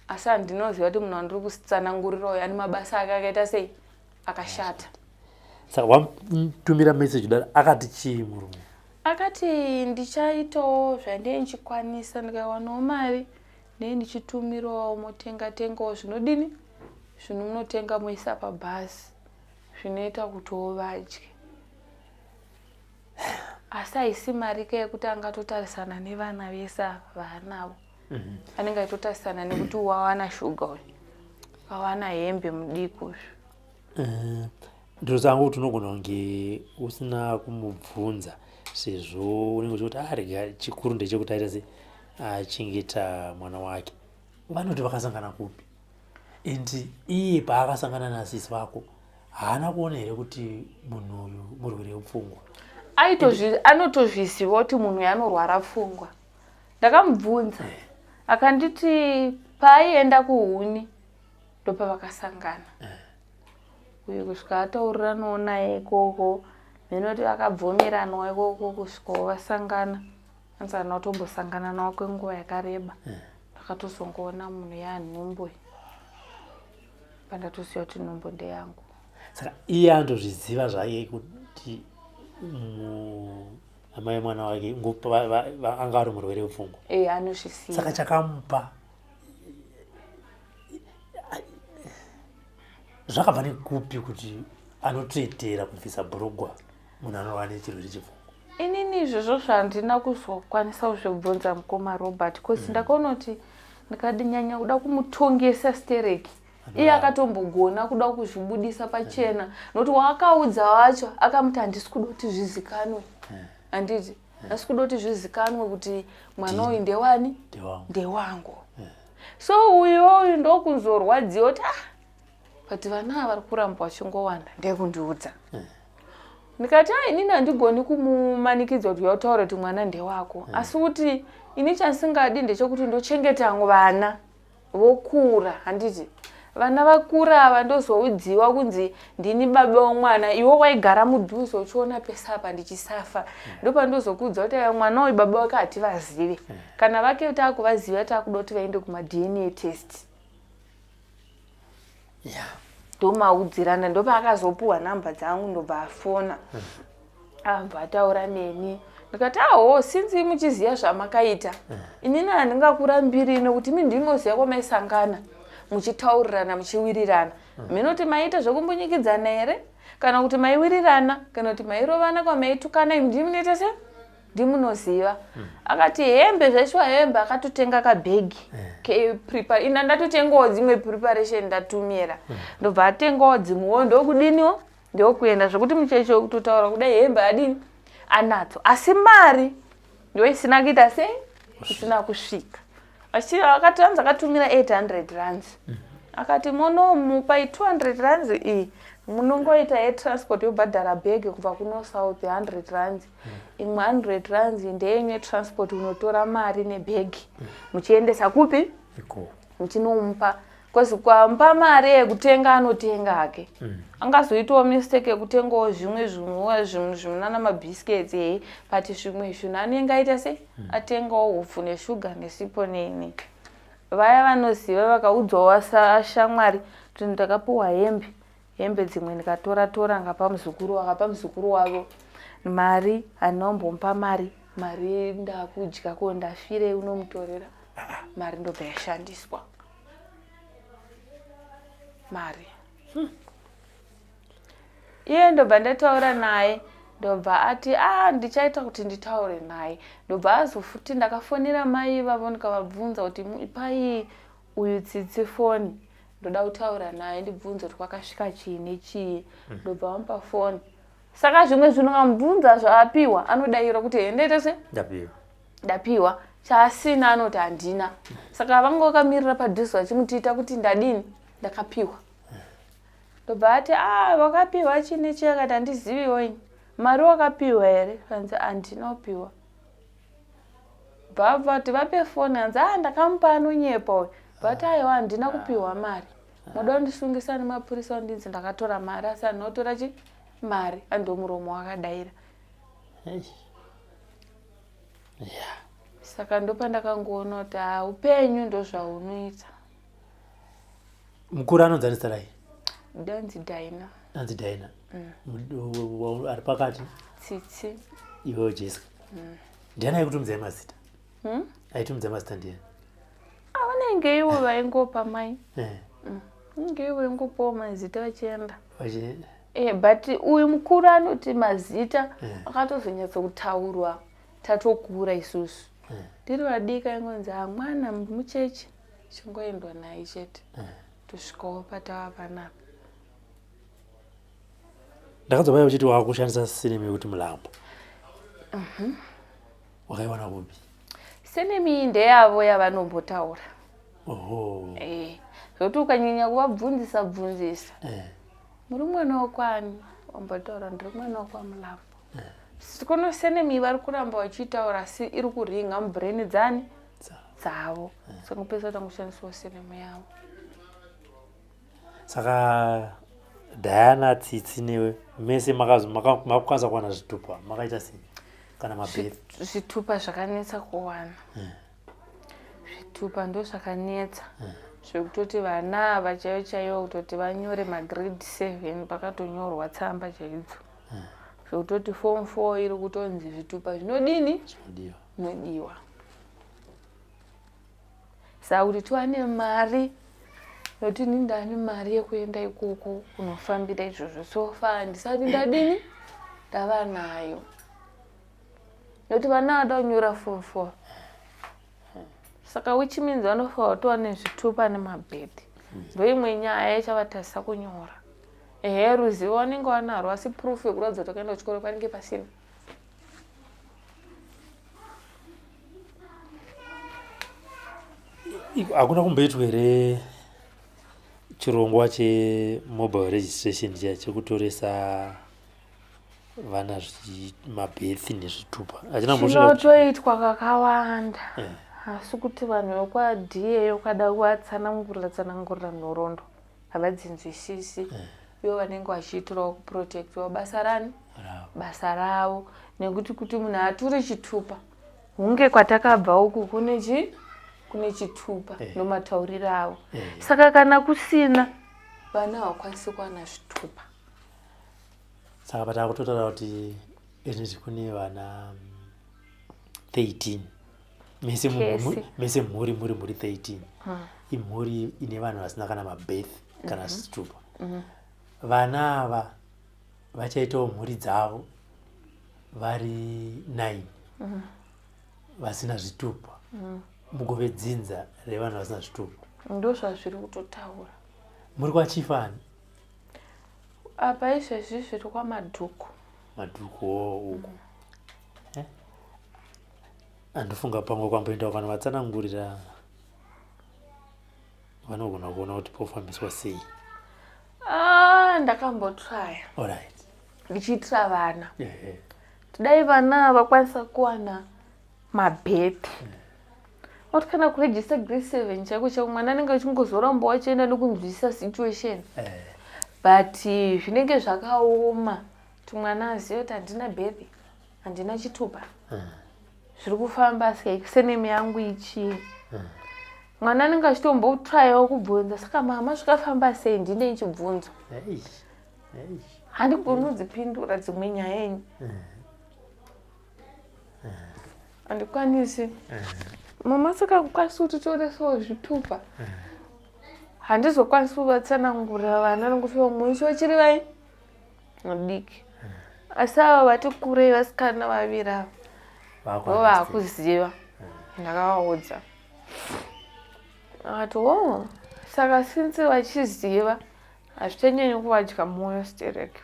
asi handinoziva kuti munhu wandiri kutsanangurira uyu ane mabasa ake akaita sei akashata. Saka wamutumira message kudaro akati chii murume? Akati ndichaitawo zvandinenge ndichikwanisa ndikawanawo mari ndinenge ndichitumirawo motenga tengawo zvinodini zvinhu munotenga moisa pabhazi zvinoita kutiwo vadye. Asi haisi mari ka yekuti angatotarisana nevana vese ava vaanavo. Anenge aitotarisana nekuti wawana shuga uyu wawana hembe mudiki uyu. Ndiro zangu kuti unogona kunge usina kumubvunza. Sezvo unenge uchikuti arega ah, chikuru ndechekuti aita se achengeta mwana wake. Vanoti vakasangana kupi? And iye paakasangana nasisi vako haana kuona here kuti munhu uyu murwere wepfungwa? Anotozviziva kuti munhu uyu anorwara pfungwa. Ndakamubvunza eh. Akanditi paaienda kuhuni ndopavakasangana eh. Uye kusvika atauriranawo naye ikoko, mheno kuti vakabvumiranwa ikoko kusvikawo vasangana. Hanzi handina kutombosangana nawo kwenguva yakareba eh. Ndakatozongoona munhu yanhumbu pandatoziva kuti nhumbu ndeyangu. Saka iye anotozviziva zvake kuti amai mwana wake anga ari murwere wepfungwa? E, anozviziva. Saka chakamupa zvakabva nekupi kuti anotoetera kubvisa bhurugwa munhu anorwara nechirwere chepfungwa? Inini izvozvo zvandina kuzokwanisa kuzvibvunza mukoma Robert bcause ndakaona kuti ndikadinyanya kuda kumutongesa stereki, iye akatombogona kuda kuzvibudisa pachena nokuti waakaudza wacho akamuti handisi kuda kuti zvizikanwe, handiti handisi kuda kuti zvizikanwe kuti mwana uyu ndewani, ndewangu. So uyu uyu ndokunzorwadziwa kuti ah, but vana ava vari kuramba vachingowanda ndekundiudza. Ndikati a inini handigoni kumumanikidza kuti yautaura kuti mwana ndewako, asi kuti ini chandisingadi ndechekuti ndochengeta vana vokura, handiti vana vakura ava ndozoudziwa kunzi ndini baba womwana, iwe waigara mudhuze uchiona pese apa ndichisafa, ndopandozokuudza kuti aya mwana uyu baba wake hativazive, kana vake taakuvaziva taakuda kuti vaende kumaDNA test. Ndomaudzirana, ndopaakazopuwa nhamba dzangu, ndobva afona, abva ataura neni. Ndikati aho, since muchiziva zvamakaita, inini handingakurambiri nekuti imi ndinoziva kwamaisangana muchitaurirana muchiwirirana. Minoti maita zvekumbunyikidzana here, kana kuti maiwirirana, kana kuti mairovana, kwamaitukana, imi ndimunoita se ndimunoziva. Akati hembe zvaiswa hembe, akatotenga kabhegi keprepare, ina ndatotengawo dzimwe preparation ndatumira, ndobva atengawo dzimwewo, ndokudiniwo ndokuenda zvekuti mucheche kutotaura kudai hembe adini anadzo, asi mari ndo isina kuita sei, isina kusvika. Akati anzi akatumira 800 rands, akati monomupa 200 rands iyi munongoita yetransport yobhadhara bhegi kubva kuno south, 100 rands, imwe 100 rands ndeyenyu yetransport unotora mari nebhegi muchiendesa kupi, muchinomupa, bcause kwamupa mari yekutenga anotenga hake. Angazoitawo mistake yekutengawo zvimwe zvimwiwa, zvimwe zvimunana mabiscuits hei, but zvimwe zvinhu anenge aita sei, atengawo upfu neshuga nesipo neni. Vaya vanoziva vakaudzawo shamwari kuti ndakapiwa hembe, hembe dzimwe ndikatora tora ngapa muzukuru, akapa muzukuru wavo mari, handina kumbomupa mari, mari ndakudya ko ndafirei, unomutorera mari ndobva yashandiswa mari. Iye ndobva ndataura naye, ndobva ati a ah, ndichaita kuti nditaure naye. Ndobva azofuti ndakafonera mai ivavo ndikavabvunza kuti ipai uyu Tsitsi foni, ndoda kutaura naye ndibvunze kuti kwakasvika chii nechii. Ndobva vamupa foni. Saka zvimwe zvinhu ngamubvunza zvaapiwa anodaira kuti hendaita se ndapiwa, ndapiwa, chaasina anoti handina. Saka vanga vakamirira padhuze vachimutiita kuti ndadini, ndakapiwa. Ndobva ati a ah, wakapiwa chii nechii? Akati handiziviwo ini. Mari wakapiwa here? Kanzi handina kupiwa. Bva kuti vape foni, hanzi a ah, ndakamupa anonyepa uyu. Bvati aiwa handina kupiwa mari, moda kundisungisa nemapurisa undinzi ndakatora mari, asi handina kutora chi mari. Ando muromo wakadaira. Saka ndopandakangoona kuti ha upenyu ndozvaunoita. Mukuru anonzi ani zita rake? Danzi Daina. Danzi Daina. Ari pakati? Tsitsi. Iwewo Jessica. Ndiani aikutumidzai mazita? Aitumidzai mazita ndiani? Vanenge ivo vaingopa mai. Vanenge ivo vaingopawo mazita vachienda. Eh, but uyu mukuru anoti mazita akatozonyatsokutaurwa tatokura isusu. Tiri vadiki aingonzi hamwana mucheche, chingoendwa naye chete tosvikawo patava panapa. Ndakanzwa vaya uchiti wakushandisa surname yekuti Mulambo. Wakaiwana kupi? Surname iyi ndeyavo yavanombotaura. Oho. Eh, zvekuti ukanyanya kuvabvunzisa bvunzisa. Eh. Muri mwana wekwani? Wambotaura ndiri mwana wekwaMulambo. Kuno surname iyi vari kuramba vachiitaura asi iri kuringa mubrain dzani? Dzavo. Saka kupedzisa tangoshandisawo surname yavo. Saka Diana, Tsitsi newe mese makakwanisa kuwana zvitupa, makaita sei kana mabirth? Zvitupa zvakanetsa kuwana. Zvitupa ndo zvakanetsa. Zvekutoti vana ava chaivo chaivo kutoti vanyore magrade 7 pakatonyorwa tsamba chaidzo. Zvekutoti form 4 iri kutonzi zvitupa zvinodini? Zvinodiwa. Saka kuti tiwane mari, nokuti ini ndane mari yekuenda ikoko kunofambira izvozvo, so far handisati ndadini ndava nayo, nokuti vana vada kunyora form 4, saka which means vanofanira kutova nezvitupa nemabhedhi. Ndoimwe nyaya ichavatadzisa kunyora. Ehe, ruzivo vanenge vanarwo, asi proof yekuratidza kuti vakaenda kuchikoro panenge pasina. Hakuna kumboitwa here chirongwa chemobile registration chiya chekutoresa vana mabirth nezvitupa? Hachina kumbosvika. Chinotoitwa kakawanda, asi kuti vanhu vekwaDA ukada kuvatsanangurira tsanangurira nhoroondo havadzinzwisisi. Ivo vanenge vachiitirawo kuprotectiwa basa rani? Basa ravo. Nekuti kuti munhu ature chitupa, hunge kwatakabva uku kune chi kune chitupa, ndomatauriro avo. Saka kana kusina, vana havakwanisi kuwana zvitupa. Saka patakutotaura kuti izvizvi kune vana 13 mese, mese mhuri muri 13, imhuri ine vanhu vasina kana mabirth kana zvitupa. Vana ava vachaitawo mhuri dzavo vari 9 vasina zvitupa, mugove dzinza revanhu vasina zvitupa. Ndo zvazviri kutotaura. Muri kwachifani? Apa izvezvi zviri kwaMadhuku. Madhuku uku. Andofunga pamwe kwamboendawo kana vatsanangurira vanogona kuona kuti pofambiswa sei. Ah, ndakambotraya Alright. Ndichiitira vana, dai vana vakwanisa kuwana mabirth oti kana kuregister grade 7 chaiko chaiko, mwana anenge achingozoramba wachienda nekunzwisisa situation. But zvinenge zvakaoma kuti mwana azive kuti handina birth, handina chitupa, zviri kufamba sei, surname yangu ichii. Mwana anenge achitombotrayawo kubvunza, saka mama zvakafamba sei? Ndine chibvunzo, handigoni kudzipindura dzimwe nyaya ini, handikwanisi. Mama, saka kukwanisi kuti toresawo zvitupa, handizokwanisi kuvatsanangurira vana nokuti vamwe vacho vachiri vai vadiki, asi ava vati kurei, vasikana vaviri ava ndo vakuziva. Ndakavaudza, akati o, saka since vachiziva hazvichanyanyi kuvadya mwoyo sterek.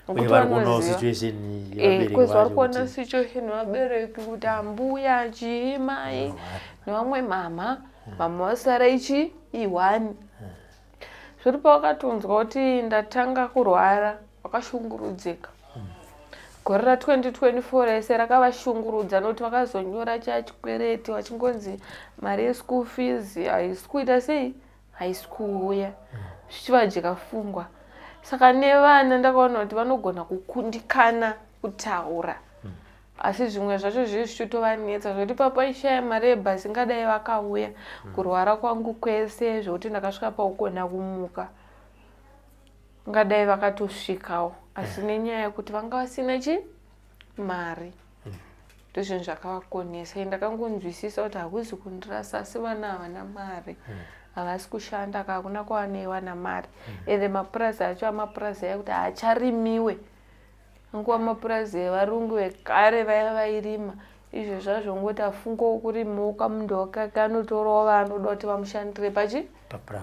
Uye vari kuonawo situation yevabereki Because vari vacho kuona situation yevabereki kuti ambuya chii, mai nevamwe mama, mama vasara ichi i1 zviri. Pawakatonzwa kuti ndatanga kurwara, wakashungurudzika. Gore ra2024 rese rakavashungurudza nokuti vakazonyora chachikwereti, vachingonzi mari yeschool fees haisi kuita sei, haisi kuuya, zvichivadya fungwa. Saka nevana ndakaona kuti vanogona kukundikana kutaura, asi zvimwe zvacho zvii zvichitovanetsa zvokuti papaishaya mari yebhasi ingadai vakauya. Kurwara kwangu kwese zvokuti ndakasvika paukona kumuka, ngadai vakatosvikawo, asi nenyaya yekuti vanga vasina chi mari, ndozvinhu zvakavakonesa. Ndakangonzwisisa kuti hakuzi kundirasa, asi vana havana mari, havasi kushanda ka, hakuna kwavanoiwana mari. Ende mapurazi acho amapurazi aya kuti haacharimiwe, nguva mapurazi evarungu vekare vaya vairima. Izvo zvazvongoti afungawo kurimawo kamundawo kake, anotorawo vaanoda kuti vamushandire pachi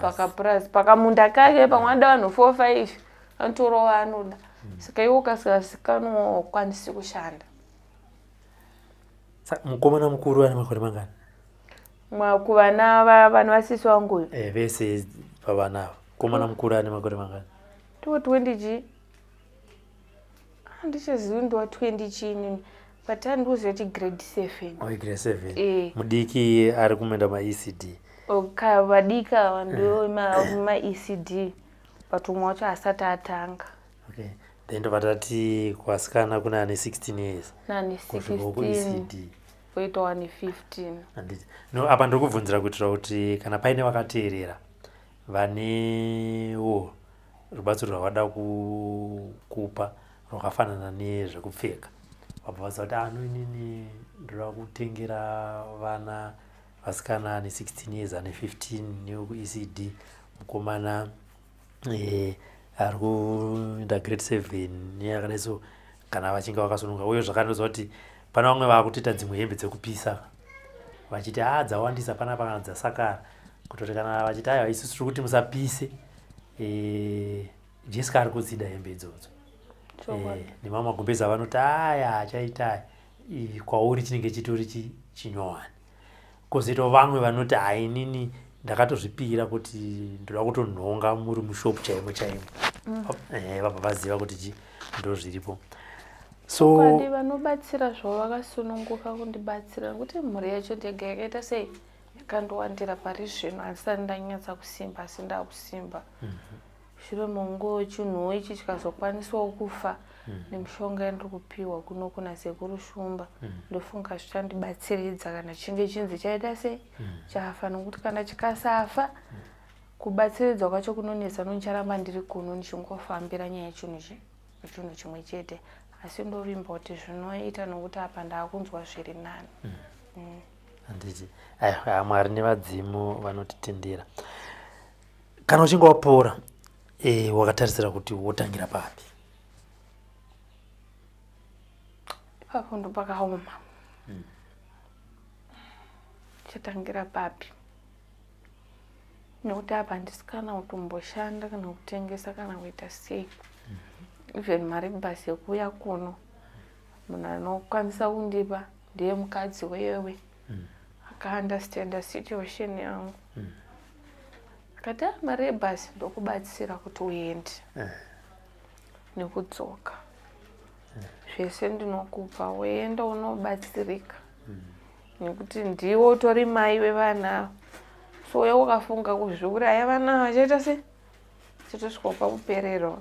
pakapurazi, pakamunda kake. Pamwe anoda vanhu 4 5, anotorawo vaanoda. Saka iwe ukasazikanwa wakwanisi kushanda. Saka mukomana mukuru ane makore mangani? Kuvana vana vasisi vangu uyu. Eh, vese pavana ava. Mukomana mukuru ane makore mangani? Ndiwo 20 chii? Handichazivi ndiwa 20 chii inini. But handikuziva kuti grade 7. Oh, grade 7. Eh. Mudiki ari kumenda maECD. Okay, vadiki ava ndiwo maECD. But umwe wacho asati atanga. Okay. Then ndobva tati kuvasikana kune ane 16 years. Nane 16. Poita wane 15. Handiti. No, apa ndiri kubvunzira kuitira kuti kana paine vakateerera vanewo rubatsiro rwavada kupa rwakafanana nezvekupfeka vabva vaziva kuti ano ah, inini ndoda kutengera vana vasikana ane 16 years ane 15 nekuECD mukomana eh, ari kuenda grade 7 neyakadai so kana vachinge vakasununga uye zvakare ndoziva kuti pane vamwe vakutoita dzimwe hembe dzekupisa vachiti a ah, dzawandisa panapa kana dzasakara kutoti kana vachiti aiwa isusu tiri kuti musapise eh, jessica ari kudzida hembe idzodzo eh, nemamwe magumbezi avanoti aya achaita kwauri chinenge chitori chinyowani Kozoitawo vamwe vanoti haa inini ndakatozvipira kuti ndoda kutonhonga muri mushop chaimo chaimo. Mm. Eh, vabva vaziva kuti chi ndozviripo. So Chokwadi vanobatsira zvavo vakasununguka kundibatsira nekuti mhuri yacho ndega yakaita sei yakandowandira pari zvino handisati ndanyatsa kusimba asi ndakusimba. Mm -hmm. Shure mongo chinhuwo ichi chikazokwanisawo kufa mm. nemishonga yandiri kupiwa kuno kuna sekuru Shumba mm. ndofunga zvichandibatsiridza kana chinge chinzi chaita sei mm. chafa nokuti kana chikasafa mm. kubatsiridzwa kwacho kunonetsa nonicharamba ndiri kuno ndichingofambira nyaya yechinhu chi chinhu chimwe chete asi ndovimba kuti zvinoita nokuti apa ndaakunzwa zviri nani mm. mm. handiti aiwa Mwari nevadzimu vanotitendera Kana uchinge wapora e, wakatarisira kuti wotangira papi? Ipapo ndopakaoma. Chatangira papi? Nekuti apa handisi kana kutomboshanda kana kutengesa kana kuita sei. Even mari bus yekuuya kuno munhu anokwanisa kundipa ndiye mukadzi wewe. Akaunderstanda situation yangu. Akati ah, mari yebhasi ndokubatsira kuti uende eh. nekudzoka eh. Zvese ndinokupa woenda unobatsirika nekuti ndiwo utori mai vevana so uya ukafunga kuzviuraya vana vachaita se chitosvika pakupererwa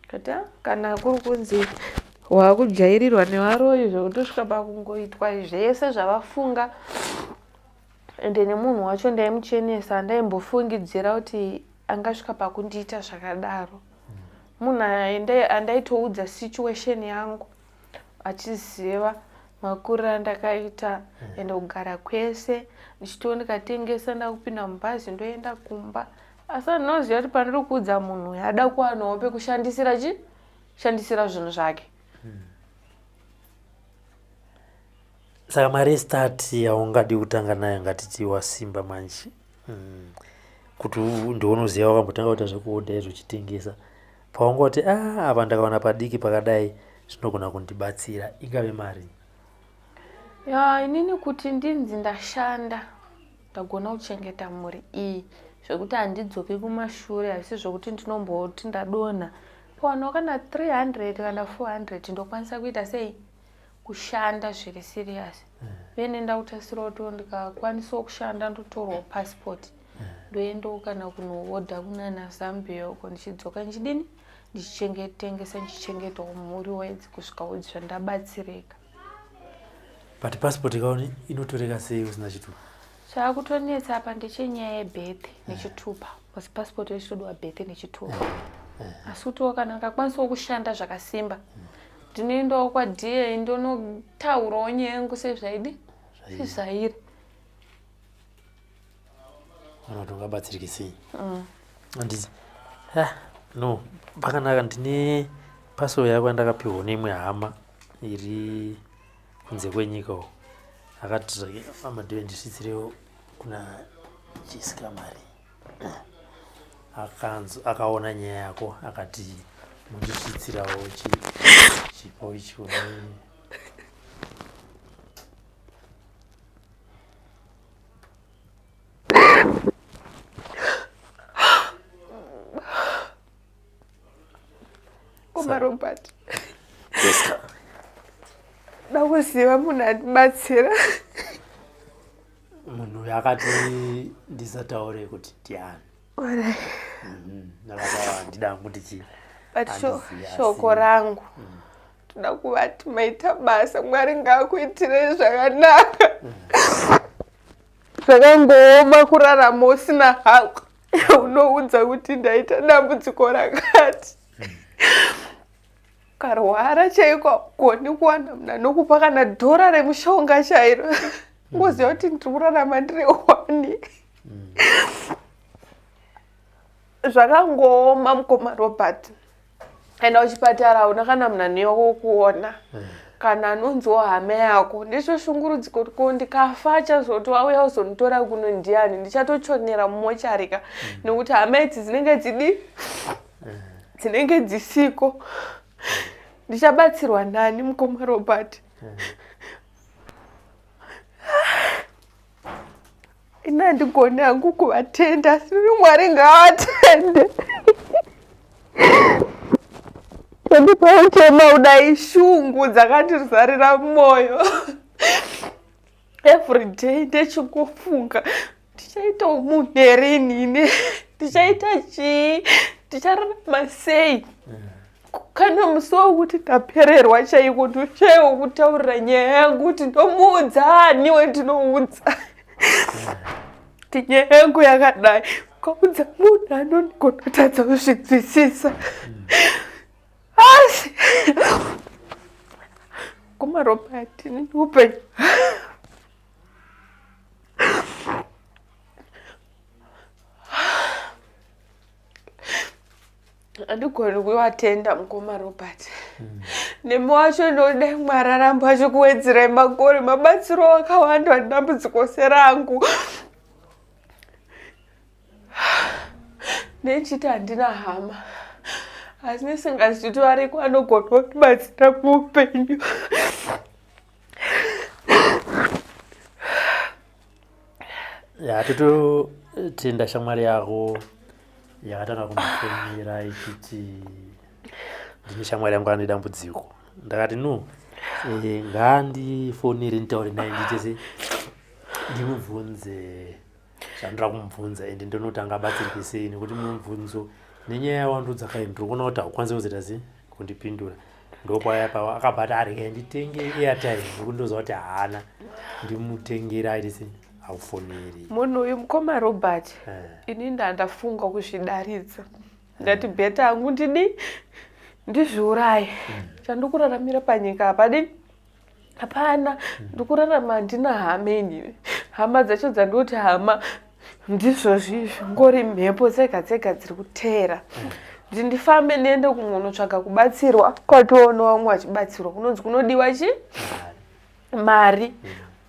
kati ah, kana kuri kunzi wakujairirwa nevaroyi zvekutosvika pakungoitwa zvese zvavafunga ende nemunhu wacho ndaimuchenesa andaimbofungidzira kuti angasvika pakundiita zvakadaro munhu andaitoudza situation yangu achiziva makuriro andakaita ende kugara kwese ndichitiwo ndikatengesa ndakupinda mubhazi ndoenda kumba asi andinoziva kuti pandiri kuudza munhu uyu ada kuwanawo pekushandisira chi shandisira zvinhu zvake Saka mari yestart yaungadi kutanga nayo ngatiti wasimba manje mm. kuti ndounoziva wakambotanga kuita zvekuodha izvo uchitengesa paungoti a ah, apa ndakawana padiki pakadai zvinogona kundibatsira ingave mari ya inini kuti ndinzi ndashanda ndagona kuchengeta mhuri iyi zvekuti handidzoki kumashure asi zvekuti ndinomboti ndadonha pawanawo kana 300 kana 400 ndokwanisa kuita sei kushanda zviri serious vene ndakutarisirawo kuti ndikakwanisawo kushanda ndotorwawo passport ndoendawo kana kunoodha kunana Zambia uko ndichidzoka ndichidini ndichingetengesa ndichichengetawo mhuri wedzi kusvika udzi zvandabatsirika. But passport ikaoni inotoreka sei usina chitupa? Chakutonetsa apa ndechenyaya yebirth nechitupa because passport yechitodiwa birth nechitupa asi kutiwo kana ndikakwanisawo kushanda zvakasimba ndinoendawo kwaDA ndonotaurawo nyaya yangu sezvaidi sezvairi. Ona kuti ungabatsirike sei. Handiti ah, no pakanaka ndine parcel yako yandakapihwa neimwe hama iri kunze kwenyika uko akati zvake amadhiwe ndisvitsirewo kuna Jessica mari akanzi akaona nyaya yako akati mundisvitsirawo chipo ichi kune Koma Robert. Yes. Da kuziva munhu andibatsira. Munhu uyu akati ndisataure kuti ndiani. Ndakati ndida kuti chii. But shoko rangu. Toda kuvati maita basa Mwari ngaakuitirei zvakanaka. Zvakangooma kurarama usina hako unoudza kuti ndaita dambudziko rakati. Ukarwara chaiko haugoni kuwana munhu anokupa kana dhora remushonga chairo. Ngoziva kuti ndiri kurarama ndiri wani. Zvakangooma mukoma Robert. Enda kuchipatara hauna kana munhu anouya kokuona kana anonziwo hama yako ndichoshungurudziko kuti ko ndikafa achazoti wauya kuzonditora kuno ndiani ndichatochonera mumochari ka nekuti hama idzi dzinenge dzidi dzinenge dzisiko ndichabatsirwa nani mukoma Robert. Ini handigoni hangu kuvatenda asi Mwari ngaavatende. Pandipauchema kudai shungu dzakandizarira mwoyo. Every day ndechingofunga ndichaitawo munhu here inini, ndichaita chii, ndichararama sei? Kana musi wekuti ndapererwa chaiko ndoshaiwa kutaurira nyaya yangu kuti ndomuudza ani wendinoudza kuti nyaya yangu yakadai. Ukaudza munhu anogona kutadza kuzvinzwisisa. Asi kumaRobert upenyu Handigoni kuvatenda mukoma Robert. Nemi wacho ndodai Mwari aramba achikuwedzerai makore mabatsiro akawanda dambudziko serangu. Nechiti handina hama asi nesingazivi kuti variko anogona kundibatsira muupenyu. Ya tototenda shamwari yako yakatanga kundifonera ichiti ndine shamwari yangu ane dambudziko. Ndakati no, ngaandifonere nditaure naye ndiite se ndimubvunze zvandinoda kumubvunza ende ndinoti angabatsirike sei nekuti mubvunzo nenyaya yawandiudza kai ndiri kuona kuti haukwanisi kuzoita sei kundipindura. Ndopaya pa akabva ati arege nditenge airtime nekuti ndoziva kuti haana ndimutengera aite sei aufoneri. Munhu uyu mukoma Robert ini ndandafunga kuzvidaridza ndati bheta hangu ndidi ndizviuraye chandikuraramira panyika hapadi hapana ndikurarama handina hama ini hama dzacho dzandoti hama ndizvozvi izvi ngori mhepo dzega dzega dziri kuteera kuti ndifambe ndiende kumwe unotsvaga kubatsirwa kwatoona vamwe vachibatsirwa kunonzi kunodiwa chi mari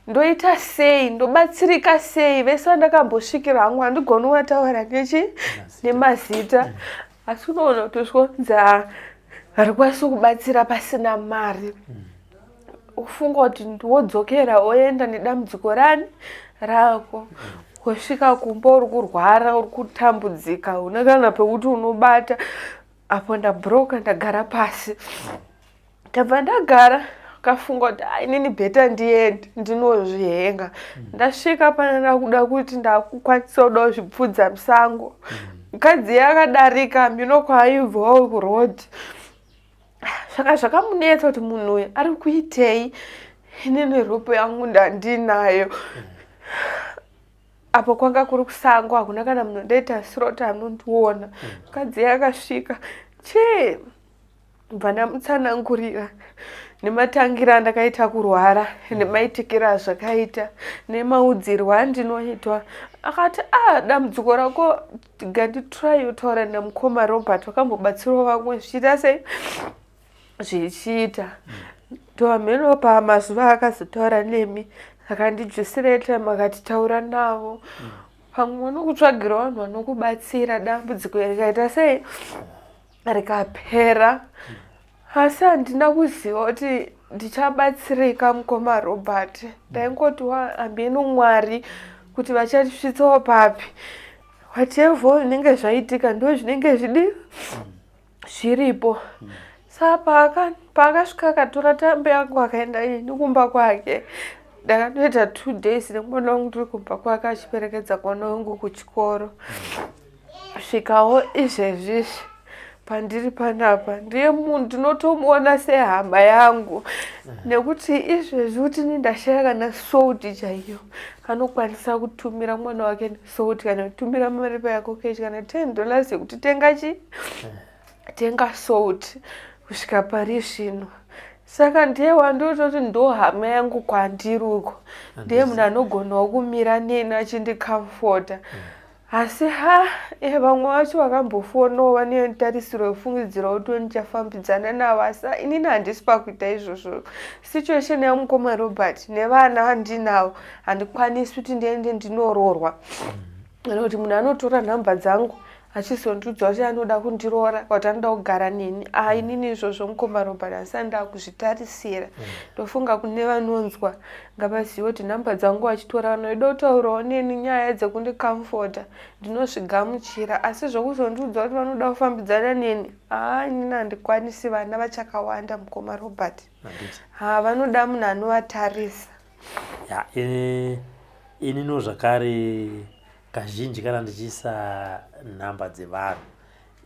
ndoita sei ndobatsirika sei vese vandakambosvikira hangu handigoni kuvataura nechi nemazita asi unoona kuti usvonzi harikwanisi kubatsira pasina mari ufunga kuti wodzokera oenda nedambudziko rani rako wosvika kumba uri kurwara uri kutambudzika una kana pekuti unobata apo ndabroka ndagara pasi ndabva ndagara kafunga kuti inini bheta ndiende ndinozvihenga ndasvika pana ndakuda kuti ndakukwanisa kuda kuzvipfudza musango mukadzi yakadarika mhino kwaaibvawo kuroad saka zvakamunetsa kuti munhu uyu ari kuitei inini rope yangu ndandinayo apo kwanga kuri kusango hakuna kana munhu ndoita siroti anondiona mukadzi yakasvika chee bva ndamutsanangurira nematangira andakaita kurwara nemaitikiro azvakaita nemaudzirwo andinoitwa akati a dambudziko rako nganditry kutaura namukoma Robert vakambobatsirawo vamwe zvichiita sei zvichiita ndoamheno pamazuva akazotaura nemi akandijusira airtime akati taura navo pamwe vanokutsvagira vanhu vanokubatsira dambudziko rikaita sei rikapera asi handina kuziva kuti ndichabatsirika mukoma Robert ndaingoti hameno Mwari kuti vachatisvitsawo papi whatever zvinenge zvaitika ndo zvinenge zvidi zviripo. Saa paakasvika akatora tambe yangu akaenda ini kumba kwake. Ndakatoita 2 days nemwana wangu ndiri kumba kwake achiperekedza mwana wangu kuchikoro. Svikawo izvezvizvi pandiri panapa ndiye munhu ndinotomuona sehama yangu nekuti izvezvi kuti ini ndashaya kana salt chaiyo anokwanisa kutumira mwana wake salt kana kutumira mari payako kechi kana 10 dollars yekuti tenga chi tenga salt kusvika pari zvino. Saka ndiye wandototi ndo hama yangu kwandiri uko, ndiye munhu anogonawo kumira neni achindicomforta. Asi ha vamwe vacho vakambofonawo vane tarisiro yefungidzira kuti ndichafambidzana navo, asi inini handisi pakuita izvozvo. Situation yamukoma Robert nevana vandinavo handikwanisi kuti ndiende ndinoroorwa, kana kuti munhu anotora nhamba dzangu achizondiudza kuti anoda kundiroora kuti anoda kugara neni. A inini izvozvo mukoma Robert asi ndaa kuzvitarisira. Ndofunga kune vanonzwa ngavazive kuti nhamba dzangu vachitora vanoida kutaurawo neni nyaya dzekundicomforta ndinozvigamuchira, asi zvokuzondiudza kuti vanoda kufambidzana neni, haa inini handikwanisi. Vana vachakawanda mukoma Robert, ha vanoda munhu anovatarisa. Ya, inino zvakare kazhinji kana ndichiisa nhamba dzevanhu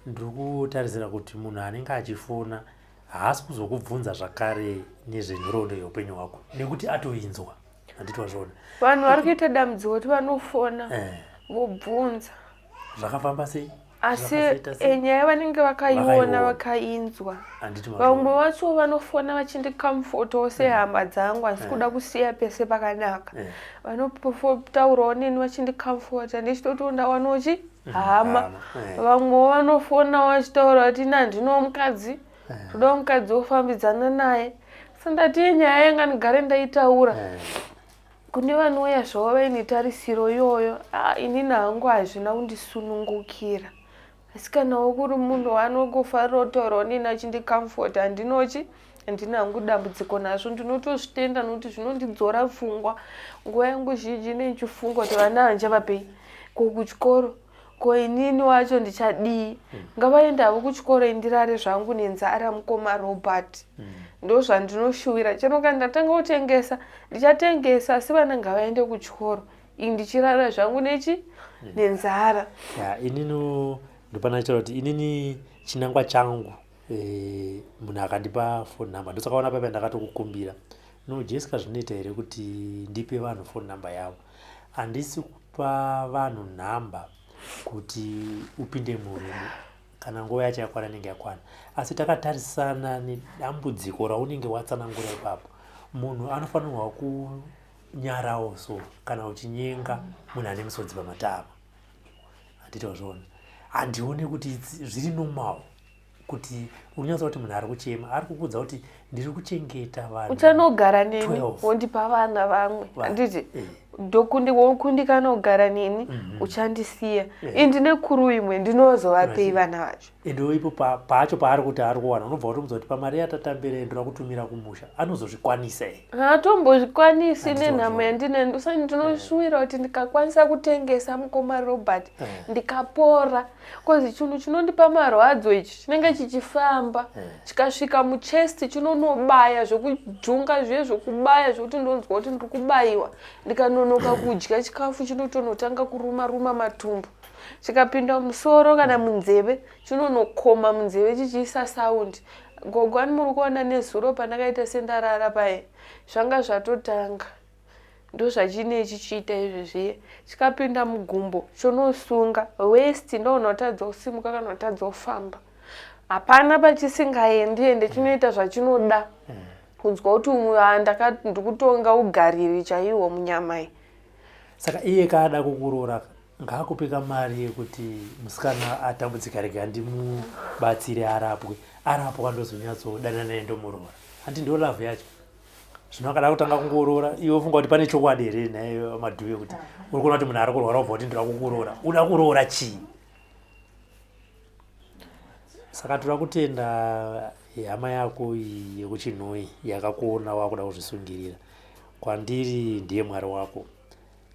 ndiri kutarisira kuti munhu anenge achifona haasi kuzokubvunza zvakare nezvenhoroondo yeupenyu hwako nekuti atoinzwa. Handiti wazviona? Vanhu vari kuita dambudziko kuti vanofona vobvunza zvakafamba sei, asi nyaya vanenge vakaiona vakainzwa. Vamwe vacho vanofona vachindicomfortawo sehama dzangu, asi kuda kusiya pese pakanaka. Vanotaurawo neni vachindicomforta ndichitoti ndawanochi hama. Vamwewo vanofona vachitaura kuti ina handinowo mukadzi, todawo mukadzi wofambidzana naye. Sandati nyaya yanga ndigare ndaitaura kune vanouya zvavo vaine tarisiro iyoyo, inini hangu hazvina kundisunungukira. Asi kanawo kuri munhu anongofarira kutaurawo neni achindicomforta, handinochi handina hangu dambudziko nazvo. Ndinotozvitenda nokuti zvinondidzora pfungwa. Nguva yangu zhinji ine ndichifunga kuti vana handichavapei ko kuchikoro, ko inini wacho ndichadii? Ngavaende havo kuchikoro, indirare zvangu nenzara mukoma Robert. Ndo zvandinoshuvira. Chero kana ndatanga kutengesa ndichatengesa, asi vana ngavaende kuchikoro, ini ndichirara zvangu nechi nenzara. Ya, inini ndopana kuti inini chinangwa changu, munhu akandipa phone number, ndosakaona paipa ndakatokukumbira no Jessica, zvinoita here kuti ndipe vanhu phone number yavo? Handisi kupa vanhu nhamba kuti upinde murume. Kana nguva yacho yakwana inenge yakwana, asi takatarisana nedambudziko raunenge watsanangura ipapo, munhu anofanirwa kunyarawo. So kana uchinyenga munhu ane misodzi pamatama, handiti wazviona? Handione kuti zviri normal kuti unyatsa kuti munhu ari kuchema ari kukuudza kuti ndiri kuchengeta vanhu. Uchanogara neni wondipa vana vamwe, handiti? Wokundikana kugara neni, uchandisiya. Ini ndine kuru imwe, ndinozovapei vana vacho? Ende ipo pacho paari kuti ari kuwana, unobva watomudza kuti pamari yatatambira ndoda kutumira kumusha, anozozvikwanisa here? Haatombozvikwanisi nenhamo yandine. Ndinoshuwira kuti ndikakwanisa kutengesa mukoma Robert, ndikapora, cause chinhu chinondipa marwadzo ichi chinenge chichifamba chikasvika muchest, chinonobaya zvekujunga zviye zvekubaya zvekuti ndonzwa kuti ndiri kubayiwa. Ndikanonoka kudya chikafu chinotonotanga kuruma ruma matumbu, chikapinda musoro kana munzeve chinonokoma munzeve chichiisa saundi. Gogo ani muri kuona nezuro pandakaita sendarara paye, zvanga zvatotanga, ndozvachine chichiita izvezviye. Chikapinda mugumbo chonosunga west, ndoona kutadza kusimuka kana kutadza kufamba. Hapana pachisingaendi, ende chinoita zvachinoda kunzwa kuti ndikutonga ugariri chaiwo munyama iyi. Saka iye kaada kukuroora, ngaakupe kamari yekuti musikana atambudzika, rega ndimubatsire arapwe. Arapwa ndozonyatsodanana naye ndomuroora. Handi ndo love yacho? Zvino akada kutanga kungoroora, iwe ufunga kuti pane chokwadi here naye Madhuve, kuti uri kuona kuti munhu ari kurwara ubva kuti ndoda kukuroora? Uda kuroora chii? Saka toda kutenda hama yako iyi yekuChinhoyi yakakuona wakuda kuzvisungirira. Kwandiri ndiye Mwari wako,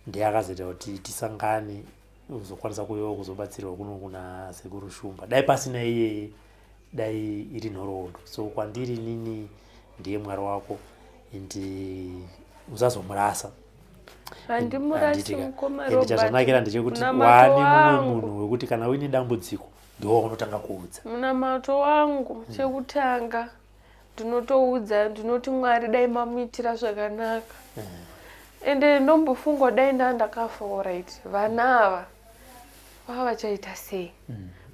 ndiye akazoita kuti tisangane, uzokwanisa kuuyawo kuzobatsirwa kuno kuna Sekuru Shumba. Dai pasina iyeye, Dai iri nhoroondo. So kwandiri inini ndiye Mwari wako and usazomurasa. Handimurasi mukoma Robert. Chazvanakira ndechekuti wane mumwe munhu wekuti kana uine dambudziko ndiwo unotanga kuudza. Munamato wangu chekutanga ndinotoudza ndinoti Mwari dai mamuitira zvakanaka. Ende ndombofunga dai ndaa ndakafa alright vana ava vava vachaita sei?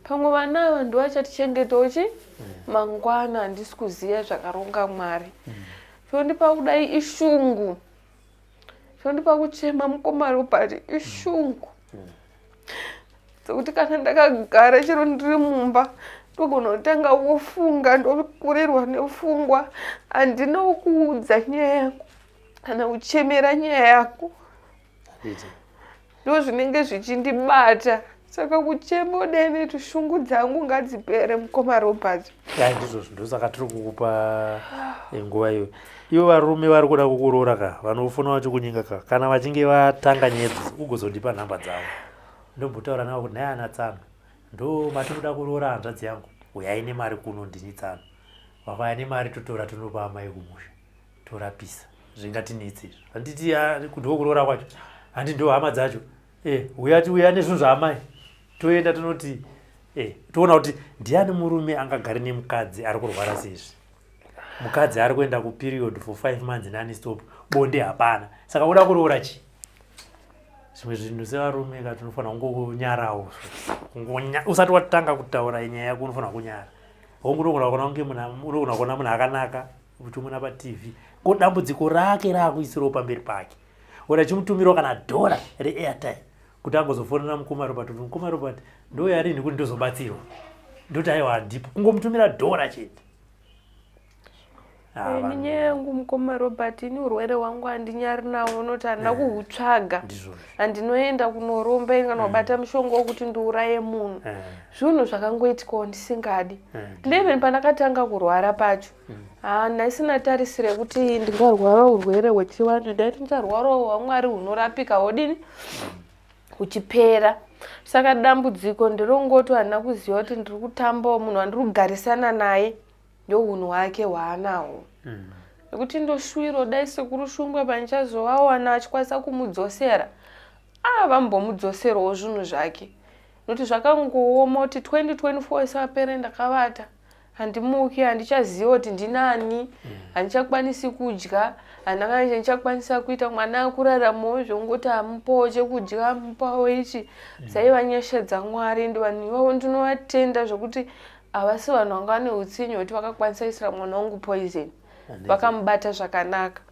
Pamwe vana ava ndovachatichengetawo chi mangwana handisi kuziva zvakaronga Mwari. Chondipa kudai ishungu. Chondipa kuchema mukoma Robert ishungu. Dzekuti kana ndakagara chero ndiri mumba ndogona kutanga wofunga ndokurirwa nepfungwa handina kuudza nyaya yangu kana kuchemera nyaya yako. Ndo zvinenge zvichindibata saka kuchema kudai neti shungu dzangu ngadzipere mukoma Robert. Ya ndizvozvo ndosaka tiri kukupa eh, nguva iyoyo. Ivo varume vari kuda kukuroora ka vanofona vachikunyenga ka kana vachinge vatanga nyaya idzi ugozondipa nhamba dzavo ndombotaura navo kuti nhai ana tsano ndo matiri kuda kuroora hanzvadzi yangu uyai nemari kuno ndini tsano vakauya nemari totora tonopa amai kumusha torapisa zvingatinetsi izvo handiti ah, ndokuroora kwacho handi ndo hama dzacho eh, uya tiuya nezvinhu zvaamai toenda tonoti eh, toona kuti ndiani murume angagare nemukadzi ari kurwara seizvi mukadzi ari kuenda kuperiod for five months nani stop bonde hapana saka uda kuroora chii zvimwe zvinhu sevarume ka tinofanira kungonyarawo usati watanga kutaura nyaya yako unofanira kunyara hongu unogona kuona kunge munhu unogona kuona munhu akanaka uchimuona patv ko dambudziko rake raakuisirawo pamberi pake ora chimutumirawo kana dhora reairtime kuti agozofonera mukoma Robert kuti mukoma Robert ndouya rinhi kuti ndozobatsirwa ndoti aiwa handipo kungomutumira dhora chete. Ah, ini nyaya yangu mukoma Robert ini urwere hwangu handinyari nawo unoti handina eh, kuhutsvaga handinoenda kunoromba ini kana mm. kubata mushonga wekuti ndiuraye munhu eh. zvinhu zvakangoitikawo ndisingadi eh, even pandakatanga kurwara pacho mm. haa ndaisina tarisiro yekuti ndingarwara urwere hwechivanhu ndaiti ndicharwarawo hwamwari hunorapika hodini huchipera saka dambudziko nderongoti handina kuziva kuti ndiri kutambawo munhu wandiri kugarisana naye ndohunhu hwake hwaanahwo mm. nekuti ndoshuwiro dai sekuru Shumba pandichazovawana achikwanisa kumudzosera ah vambomudzoserawo zvinhu zvake nokuti zvakangooma kuti 2024 isapere ndakavata handimuki handichaziva kuti ndinani mm. handichakwanisi kudya handina kana chandichakwanisa kuita mwana akuraramawo zvongoti amupawo chekudya amupawo ichi mm. dzaiva nyasha dzamwari ndi vanhu ivavo ndinovatenda zvokuti havasi vanhu vanga vane utsinye hwekuti vakakwanisa isira mwana wangu poison vakamubata zvakanaka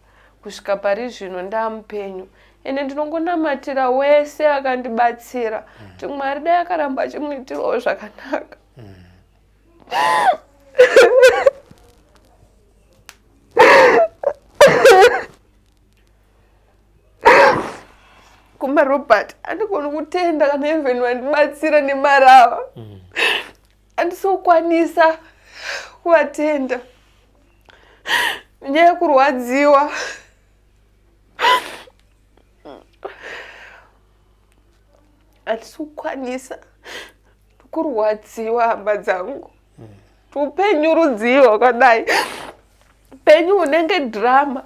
kusvika pari zvino ndaamupenyu ende ndinongonamatira wese akandibatsira kuti mm. mwari dai akaramba achimuitirawo zvakanaka mm. Kuma Robert andigoni kutenda kana even vandibatsira nemari ava andisokwanisa kuvatenda nenyaya yekurwadziwa. Handisi kukwanisa kurwadziwa hama dzangu. Upenyu rudzii hwakadai? Upenyu hunenge drama.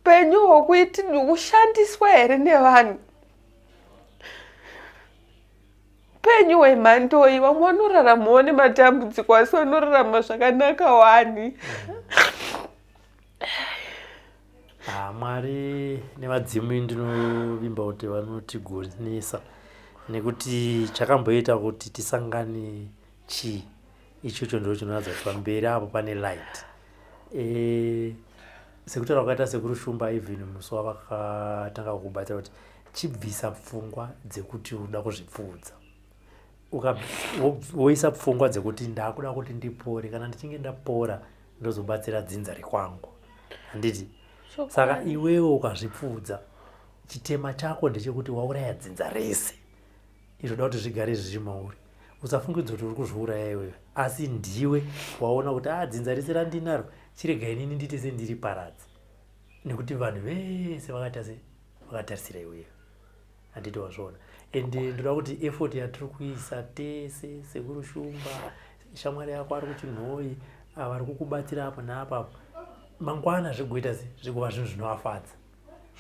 Upenyu hwokuiti kushandiswa here nevanhu? Upenyu hwemhandoi? Vamwe vanoraramawo nematambudziko asi vanorarama zvakanaka wani. Ah, Mwari nevadzimu ndinovimba kuti vanotigonesa nekuti chakamboita kuti tisangane chii ichocho ndo chinoratidza kuti pamberi apo pane light e, sekutaura kwakaita sekuru Shumba even musi wavakatanga kukubatsira kuti chibvisa pfungwa dzekuti unoda kuzvipfuudza woisa pfungwa dzekuti ndakuda kuti ndipore kana ndichinge ndapora ndozobatsira dzinza rekwangu handiti saka iwewe ukazvipfuudza chitema chako ndechekuti wauraya dzinza rese izvoda kuti zvigare zviri mauri usafungidza kuti uri kuzviuraya iwewe asi ndiwe waona kuti a ah, dzinza rese randinaro chirega inini ndiite sendiri paradzi nekuti vanhu vese vakaita se vakatarisira iwewe handiti wazviona and ndoda kuti effort yatiri kuisa tese sekuru Shumba Shamwari yako ari kuChinhoyi, ava ari kukubatsira apo neapapo, mangwana zvigoita se zvigova zvinhu zvinovafadza,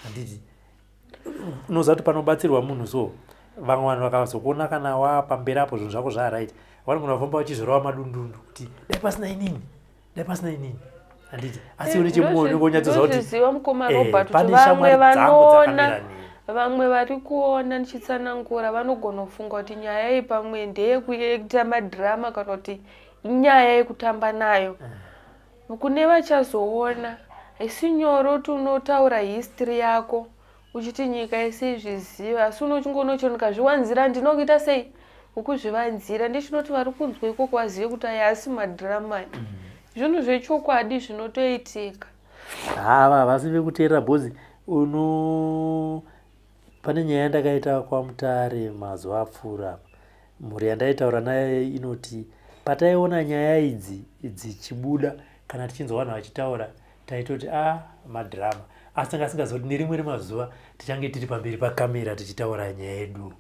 handiti? Unoziva kuti panobatsirwa munhu, so vamwe vanhu vakazokuona kana wapamberi apo zvinhu zvako zvaaright, vanogona kufamba vachizvirova madundundu kuti dai pasina inini, dai pasina inini, handiti? Asi une chemwoyo unenge unyatsoziva kuti Ndozviziva, mukoma Robert, kuti pane vamwe shamwari dzangu vanoona dzakamira neni. Vamwe vari kuona ndichitsanangura vanogona kufunga kuti nyaya iyi pamwe ndeyekuita madhirama kana kuti inyaya yekutamba nayo. Kune vachazoona, haisi nyore kuti unotaura history yako uchiti nyika yese izvizive, asi unochingoona uchiro ndikazviwanzira ndinokuita sei kukuzvivanzira. Ndichinoti vari kunzwa ikoko vazive kuti aya asi madhirama aya, zvinhu zvechokwadi zvinotoitika. Hava havasi vekuteerera bhozi. Uno pane nyaya yandakaita kwaMutare mazuva apfuura apa. Mhuri yandaitaura nayo inoti pataiona nyaya idzi dzichibuda kana tichinzwa vanhu vachitaura, taitoti a madhirama, asi tanga asingaziva kuti nerimwe remazuva tichange tiri pamberi pakamera tichitaura nyaya yedu.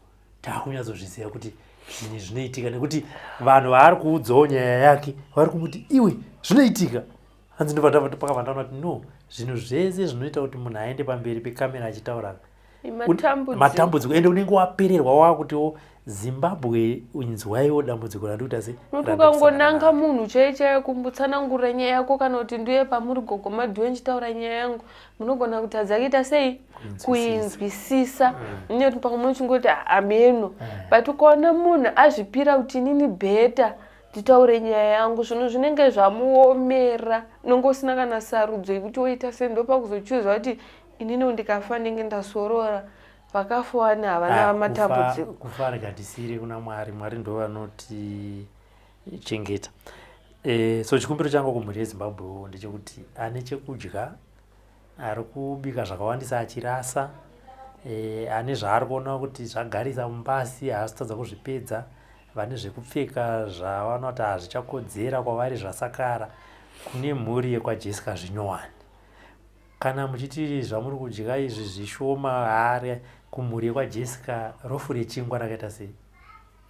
Taakunyatsozviziva kuti zvinhu zvinoitika, nekuti vanhu vaari kuudzawo nyaya yake vari kumuti, "Iwe, zvinoitika." Hanzi ndobva pakabva ndaona kuti no, zvinhu zvese zvinoita kuti munhu aende pamberi pekamera achitaura Matambudziko. Matambudziko, ende unenge wapererwa, wakutiwo Zimbabwe inzwaiwo dambudziko randikuita se Nokuti ukangonanga munhu chaiye chaiye kumbotsanangurira nyaya yako, kana kuti ndiye pamuri gogo Madhuwe ndichitaura nyaya yangu, munogona kutadza kuita sei kuinzwisisa, nekuti pamwe muchingoti hameno. But ukaona munhu azvipira kuti inini better nditaure nyaya yangu, zvinhu zvinenge zvamuomera, unenge usina kana sarudzo yekuti woita sei. Ndopakuzochuza kuti inini ndikafa ndinge ndasorora, vakafa wani havana Ah, matambudziko. Kufa regatisire kuna Mwari. Mwari ndo vanotichengeta. So chikumbiro changu kumhuri yeZimbabwewo ndechekuti ane chekudya, ari kubika zvakawandisa achirasa, ane zvaari kuona kuti zvagarisa mupasi, haasi kutadza kuzvipedza, vane zvekupfeka zvavanoti hazvichakodzera kwavari, zvasakara, kune mhuri yekwaJessica Zvinyowani, kana muchiti zvamuri kudya izvi zvishoma, hari kumhuri yekwaJessica rofu rechingwa rakaita sei,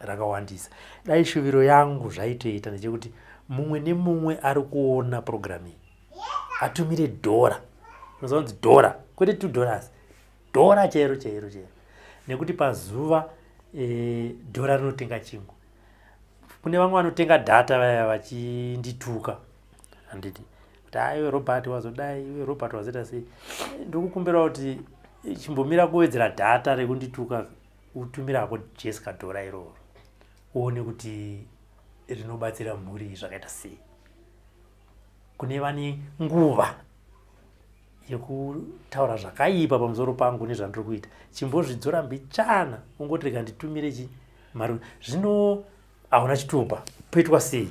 rakawandisa. Dai shuviro yangu zvaitoita ndechekuti mumwe nemumwe ari kuona purogiramu iyi atumire dhora, unozanzi dhora, kwete $2, dhora chairo chairo chairo, nekuti pazuva dhora rinotenga chingwa. Kune vamwe vanotenga dhata vaya vachindituka, handiti, kuti aiwe Robert wazodai, iwe Robert wazoita sei. Ndikukumbira kuti chimbomira kuwedzera dhata rekundituka, utumirako Jessica dhora iroro, uone kuti rinobatsira mhuri zvakaita sei. Kune vane nguva yekutaura zvakaipa pamusoro pangu nezvandiri kuita, chimbozvidzora mbichana, ungoti rega nditumire chi mari. Zvino hauna chitupa, poitwa sei?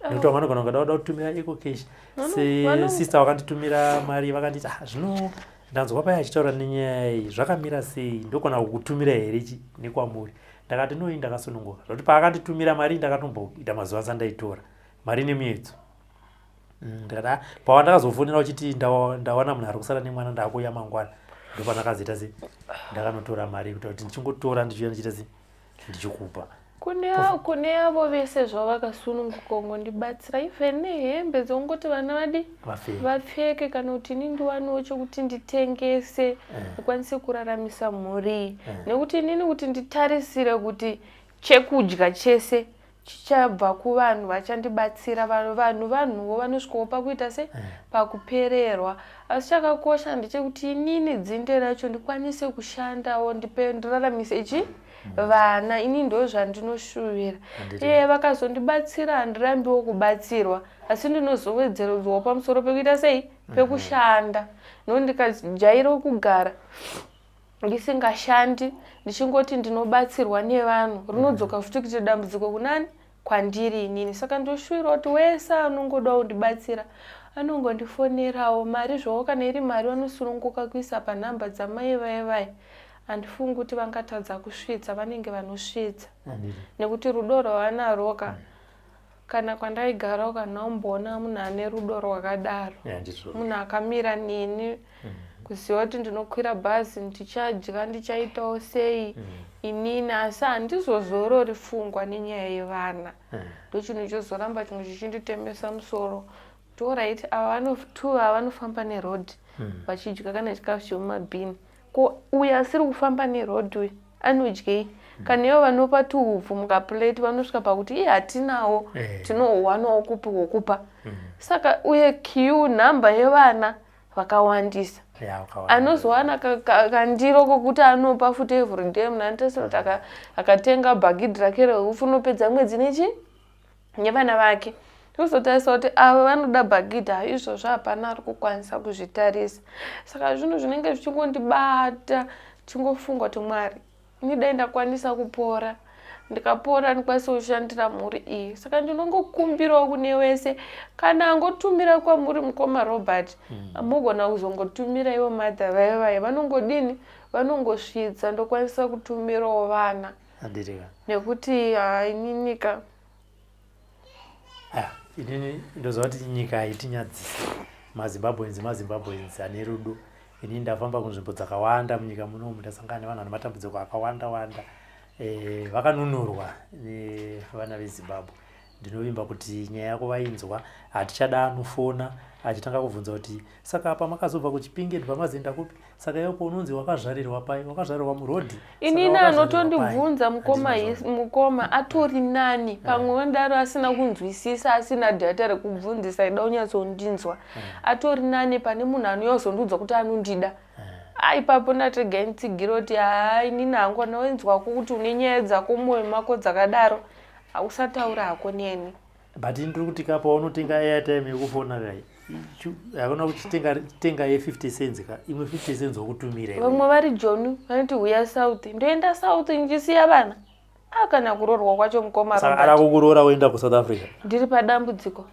Nekuti vamwe vanogona kungada kuda kutumira EcoCash. Sesister vakanditumira mari, vakanditi, "Ah, zvino ndanzwa paya achitaura nenyaya iyi, zvakamira sei? Ndogona kukutumira here chi nekwamuri?" Ndakati noi, ndakasununguka zvokuti paakanditumira mari ndakatomboita mazuva asandaitora mari nemuedzo. Ndikati, "Ah," pawa ndakazofonera uchiti ndawana munhu ari kusara nemwana, ndakuuya mangwana, ndopandakazoita se ndakanotora mari kuita kuti ndichingotora ndichiuya ndichiita se ndichikupa. Kune avo vese zvavo vakasununguka kungondibatsira even nehembe dzongoti vana vadi vapfeke, vapfeke, kana kuti ini ndiwanewo chekuti nditengese ndikwanise kuraramisa mhuri iyi, nekuti inini kuti nditarisire kuti chekudya chese chichabva kuvanhu vachandibatsira, vanhu vanhuwo vanosvikawo pakuita se pakupererwa. Asi chakakosha ndechekuti inini dzinde racho ndikwanise kushandawo, ndipe ndiraramise ichi vana. Ini ndo zvandinoshuvira. Iye vakazondibatsira, handirambiwo kubatsirwa, asi ndinozowedzeredzwawo pamusoro pekuita sei, pekushanda, nokuti ndikajaira kugara ndisingashandi, ndichingoti ndinobatsirwa nevanhu, rinodzoka futi kuita dambudziko kunani, kwandiri inini. Saka ndoshuwira kuti wese anongodawo kundibatsira anongondifonerawo. Mari zvavo, kana iri mari, vanosununguka kuisa panhamba dzamai vai vai. Handifungi kuti vangatadza kusvitsa, vanenge vanosvitsa, nekuti rudo rwavanarwo ka, kana kwandaigara kana umboona munhu ane rudo rwakadaro, munhu akamira neni. Kuziva kuti ndinokwira bhazi, ndichadya, ndichaitawo sei inini, asi handizozorori fungwa nenyaya yevana. Ndochinhu chozoramba chimwe chichinditemesa musoro kuti alright, ava two ava vanofamba neroad vachidya kana chikafu chemumabhini. Ko uyo asiri kufamba neroad uyu anodyei? Kana ivo vanopa tuhupfu mukapureti, vanosvika pakuti iye hatinawo, tinohwanawo kupi hwokupa? Saka uye queue nhamba yevana vakawandisa. Ya, wakawanda. Anozowana kandiro kokuti anopa futi everyday. Munhu anotarisira kuti akatenga bhagidhi rake reupfu, unopedza mwedzi nechi nevana vake. Tozotarisa kuti ava vanoda bhagidhi, ha, izvozvo hapana ari kukwanisa kuzvitarisa. Saka zvinhu zvinenge zvichingondibata, chingofunga kuti Mwari, ini dai ndakwanisa kupora, ndikapora ndikwanise kushandira mhuri iyi. Saka ndinongokumbirawo kune wese kana angotumira kwamuri, mukoma Robert, mugona kuzongotumira ivo madha vaya vaya vanongodini, vanongosvitsa, ndokwanisa kutumirawo vana. Handitika. Nekuti haininika. Ah, inini ndoziva kuti nyika haitinyadzisi. MaZimbabweans, maZimbabweans ane rudo. Inini ndafamba kunzvimbo dzakawanda munyika munomu, ndasangana nevanhu vane matambudziko akawanda wanda, vakanunurwa nevana veZimbabwe. Ndinovimba kuti nyaya yako vainzwa. Hatichada anofona achitanga kubvunza kuti saka apa makazobva kuChipinge, ndibva mazoenda kupi? Saka iyopo unonzi wakazvarirwa pai? Wakazvarirwa murodhi? Inini anotondibvunza, mukoma, mukoma atori nani. Pamwe vandaro asina kunzwisisa, asina data rekubvunzisa, ida kunyatsondinzwa, atori nani pane munhu anonyazondiudza kuti anondida. Ipapo ndategai nditsigire kuti haa, inini hangu anoinzwako kuti une nyaya dzako mumwoyo mako dzakadaro, hausataura hako neni. But ndiri kuti kapa unotenga airtime yekufona kai, hakuna kuchitenga tenga ye50 cents ka, imwe 50 cents wokutumira iwe. Vamwe vari Joni vanoti huya South, ndoenda South ndichisiya vana? Kana kurorwa kwacho, mukoma Saka Robert. Ada kukuroora woenda kuSouth Africa? Ndiri padambudziko,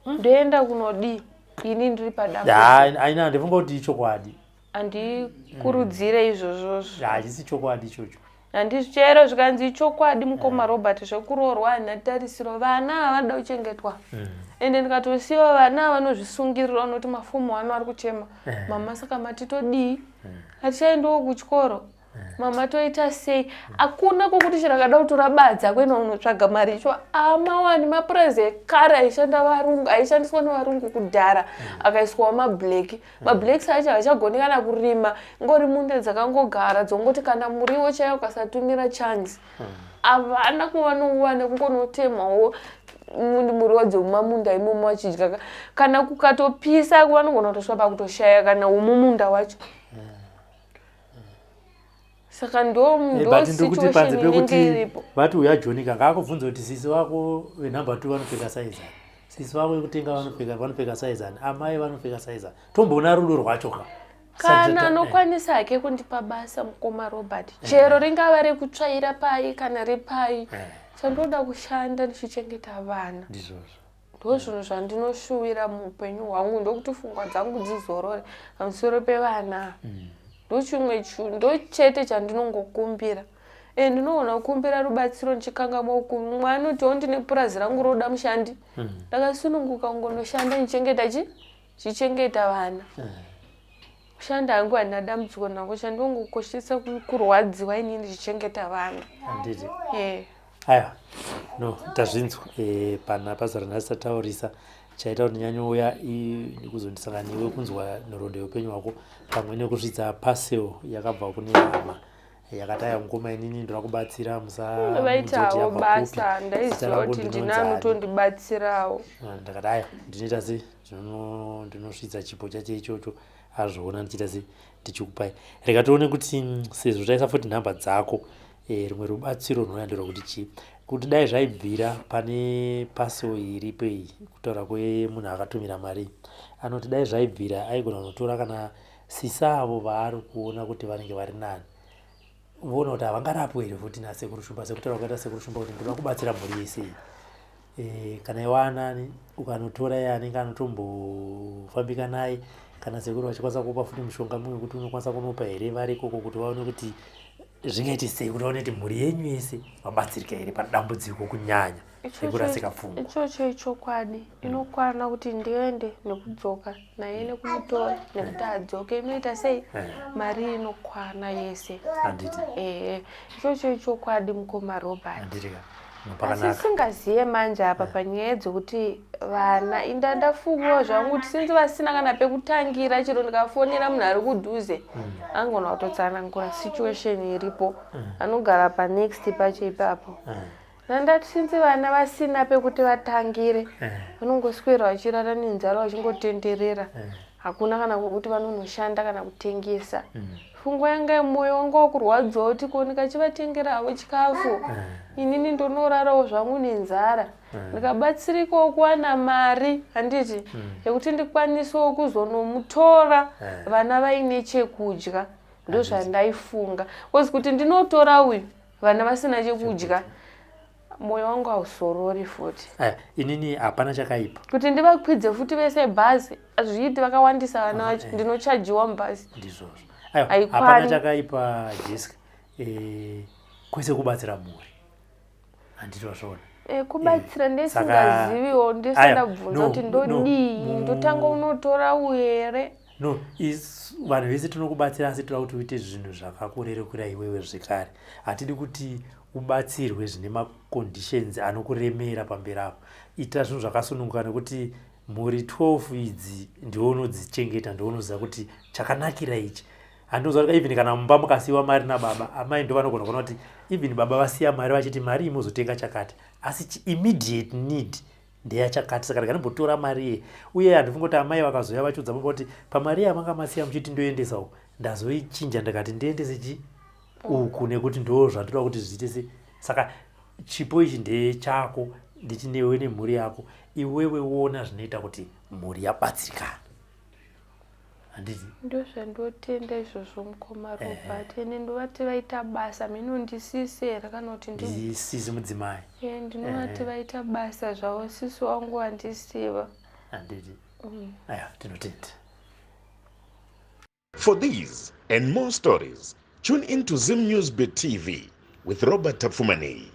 ndoenda kunodii ini ndiri padambudziko? Aina, handifunga kuti ichokwadi. Handikurudzire izvozvozvo. Hachisi chokwadi ichocho. Handizvichero zvikanzi ichokwadi, mukoma Robert, zvekuroorwa handina tarisiro. Vana havanoda kuchengetwa, ende ndikatosiyiwa vana vanozvisungirira, vanoti mafomu ano ari kuchema, "Mama, saka matitodii? Hatichaendiwo kuchikoro, mama, toita sei?" Hakuna kwokuti chero akada kutora badza kuenda kunotsvaga mari icho amawani. Mapurazi ekare aishanda varungu, aishandiswa nevarungu kudhara, akaiswawo mablacks. Mablacks acho havachagoni kana kurima, ngori munda dzakangogara dzongoti kana muriwo chaiwo ukasatumira chance havana kwavanouwana, kungonotemawo muriwo dzemumamunda imomo vachidya. Kana kukatopisa vanogona kutosvika pakutoshaya kana womumunda wacho. Saka ndo ndo But ndikuti panze situation inenge pekuti iripo. Vati uya Jonika, ngaakubvunza kuti sisi vako venumber 2 vanopfeka saizi ani, sisi vako vekutenga vanopfeka saizi ani, amai vanopfeka saizi ani, tomboona rudo rwacho ka. Kana anokwanisa hake kundipa basa, mukoma Robert, chero ringava rekutsvaira pai kana repai, chandoda kushanda ndichichengeta vana. Ndizvozvo. Ndo zvinhu zvandinoshuwira muupenyu hwangu, ndokuti pfungwa dzangu dzizorore pamusoro pevana. Ndochimwe ndo chete chandinongokumbira. E, ndinogona kukumbira rubatsiro ndichikangamwa mumwe anotiwo ndine purazi rangu roda mushandi, ndakasununguka kungonoshanda ndichengeta chi chichengeta vana. Kushanda hangu handina dambudziko nako, chandinongokoshesa kurwadziwa inini ndichichengeta vana. Handiti? E. Aiwa, no, tazvinzwa. Pana pazara nhasi tataurisa. Chaita kuti ndinyanyouya kuzondisangana newe kunzwa nhoroondo yeupenyu hwako, pamwe nekusvitsa parcel yakabva kune hama yakati, "Aya mukoma, inini ndoda kubatsira." Vaitawo basa, ndaiziva kuti ndina anotondibatsirawo. Ndakati aya, ndinoita sei? Ndinosvitsa chipo chacho ichocho, azviona ndichiita sei, ndichikupai. Rega tione kuti sezvo taisa futi nhamba dzako, rimwe rubatsiro runouya nderwekuti chii, kuti dai zvaibvira pane parcel iripo iyi. Kutaura kwemunhu akatumira mari, anoti dai zvaibvira aigona kunotora kana sisa avo vaari kuona kuti vanenge vari nani, voona kuti havangarapwe here futi nasekuru Shumba, sekutaura kwaita sekuru Shumba kuti ndoda kubatsira mhuri yese iyi. Kana iwe anani ukanotora iye anenge anotombofambika naye, kana sekuru vachikwanisa kupa futi mushonga mumwe wekuti unokwanisa kunopa here vari ikoko, kuti vaone kuti zvingaite sei, kuti vaone kuti mhuri yenyu yese vabatsirika here padambudziko kunyanya. Yekurasika pfungwa. Ichocho ichokwadi, inokwana kuti ndiende nekudzoka naye nekumutora nekuti adzoke, inoita sei mari inokwana yese. Handiti? Ehe, ichocho ichokwadi, mukoma Robert. Handiti ka? Asi Pakanaka. singaziye manje apa panyaya dzekuti vana inda ndafungawo zvangu kuti sinzi vasina kana pekutangira, chero ndikafonera munhu ari kudhuze angona kutotsanangura situation iripo, anogara panext pacho ipapo. Nandati sinzi vana vasina pekuti vatangire, vanongoswera vachirara nenzara, vachingotenderera, hakuna kana kwekuti vanonoshanda kana kutengesa. Pfungwa yanga, mwoyo wanga wakurwadzawo kuti ko ndikachivatengera havo chikafu, inini ndonorarawo zvangu nenzara. Ndikabatsirikawo kuwana mari, handiti, yekuti ndikwanisewo kuzonomutora vana vaine chekudya. Ndozvandaifunga, because kuti ndinotora uyu vana vasina chekudya, mwoyo wangu hausorori futi. Aya, inini hapana chakaipa. Kuti ndivakwidze futi vese bhazi hazviiti, vakawandisa vana vacho, ndinochajiwa mubhazi. Ndizvozvo, aiwa. Haikwani. Hapana chakaipa, Jessica. Kwese kubatsira mhuri, handiti wazviona? Kubatsira ndesingaziviwo, ndisandabvunza no, kuti no, ndodii, ndotanga unotora uyu here? No, vanhu vese tinokubatsira, asi toda kuti uite zvinhu zvakakurerekera iwewe zvekare. Hatidi kuti ubatsirwe zvine maconditions anokuremera pamberi apo. Ita zvinhu zvakasununguka, nekuti mhuri 12 idzi ndiwe unodzichengeta, ndiwe unoziva kuti chakanakira ichi. Handinoziva kuti even kana mumba mukasiyiwa mari nababa, amai ndo vanogona kuona kuti even baba vasiya mari vachiti mari iyi muzotenga chakati, asi immediate need ndeyachakati, saka ndikandimbotora mari iye. Uye handifungi kuti amai vakazoya vachiudza baba kuti pamari yamanga masiya muchiti ndoendesa uku, ndazoichinja ndikati ndiendese chi uku nekuti ndo zvandoda kuti zviite se. Saka chipo ichi ndechako, ndichinewe nemhuri yako. Iwewe wona zvinoita kuti mhuri yabatsirikana, handiti? Ndozvandotenda izvozvo, mukoma Robert. Ende ndovati vaita basa mino, ndisisi here kana kuti Ndisisi mudzimai. Ndinovati vaita basa zvavo, sisi wangu wandisiva. Handiti? Aya, tinotenda. For these and more stories, tune in to Zim News Bit TV with Robert Tafumani.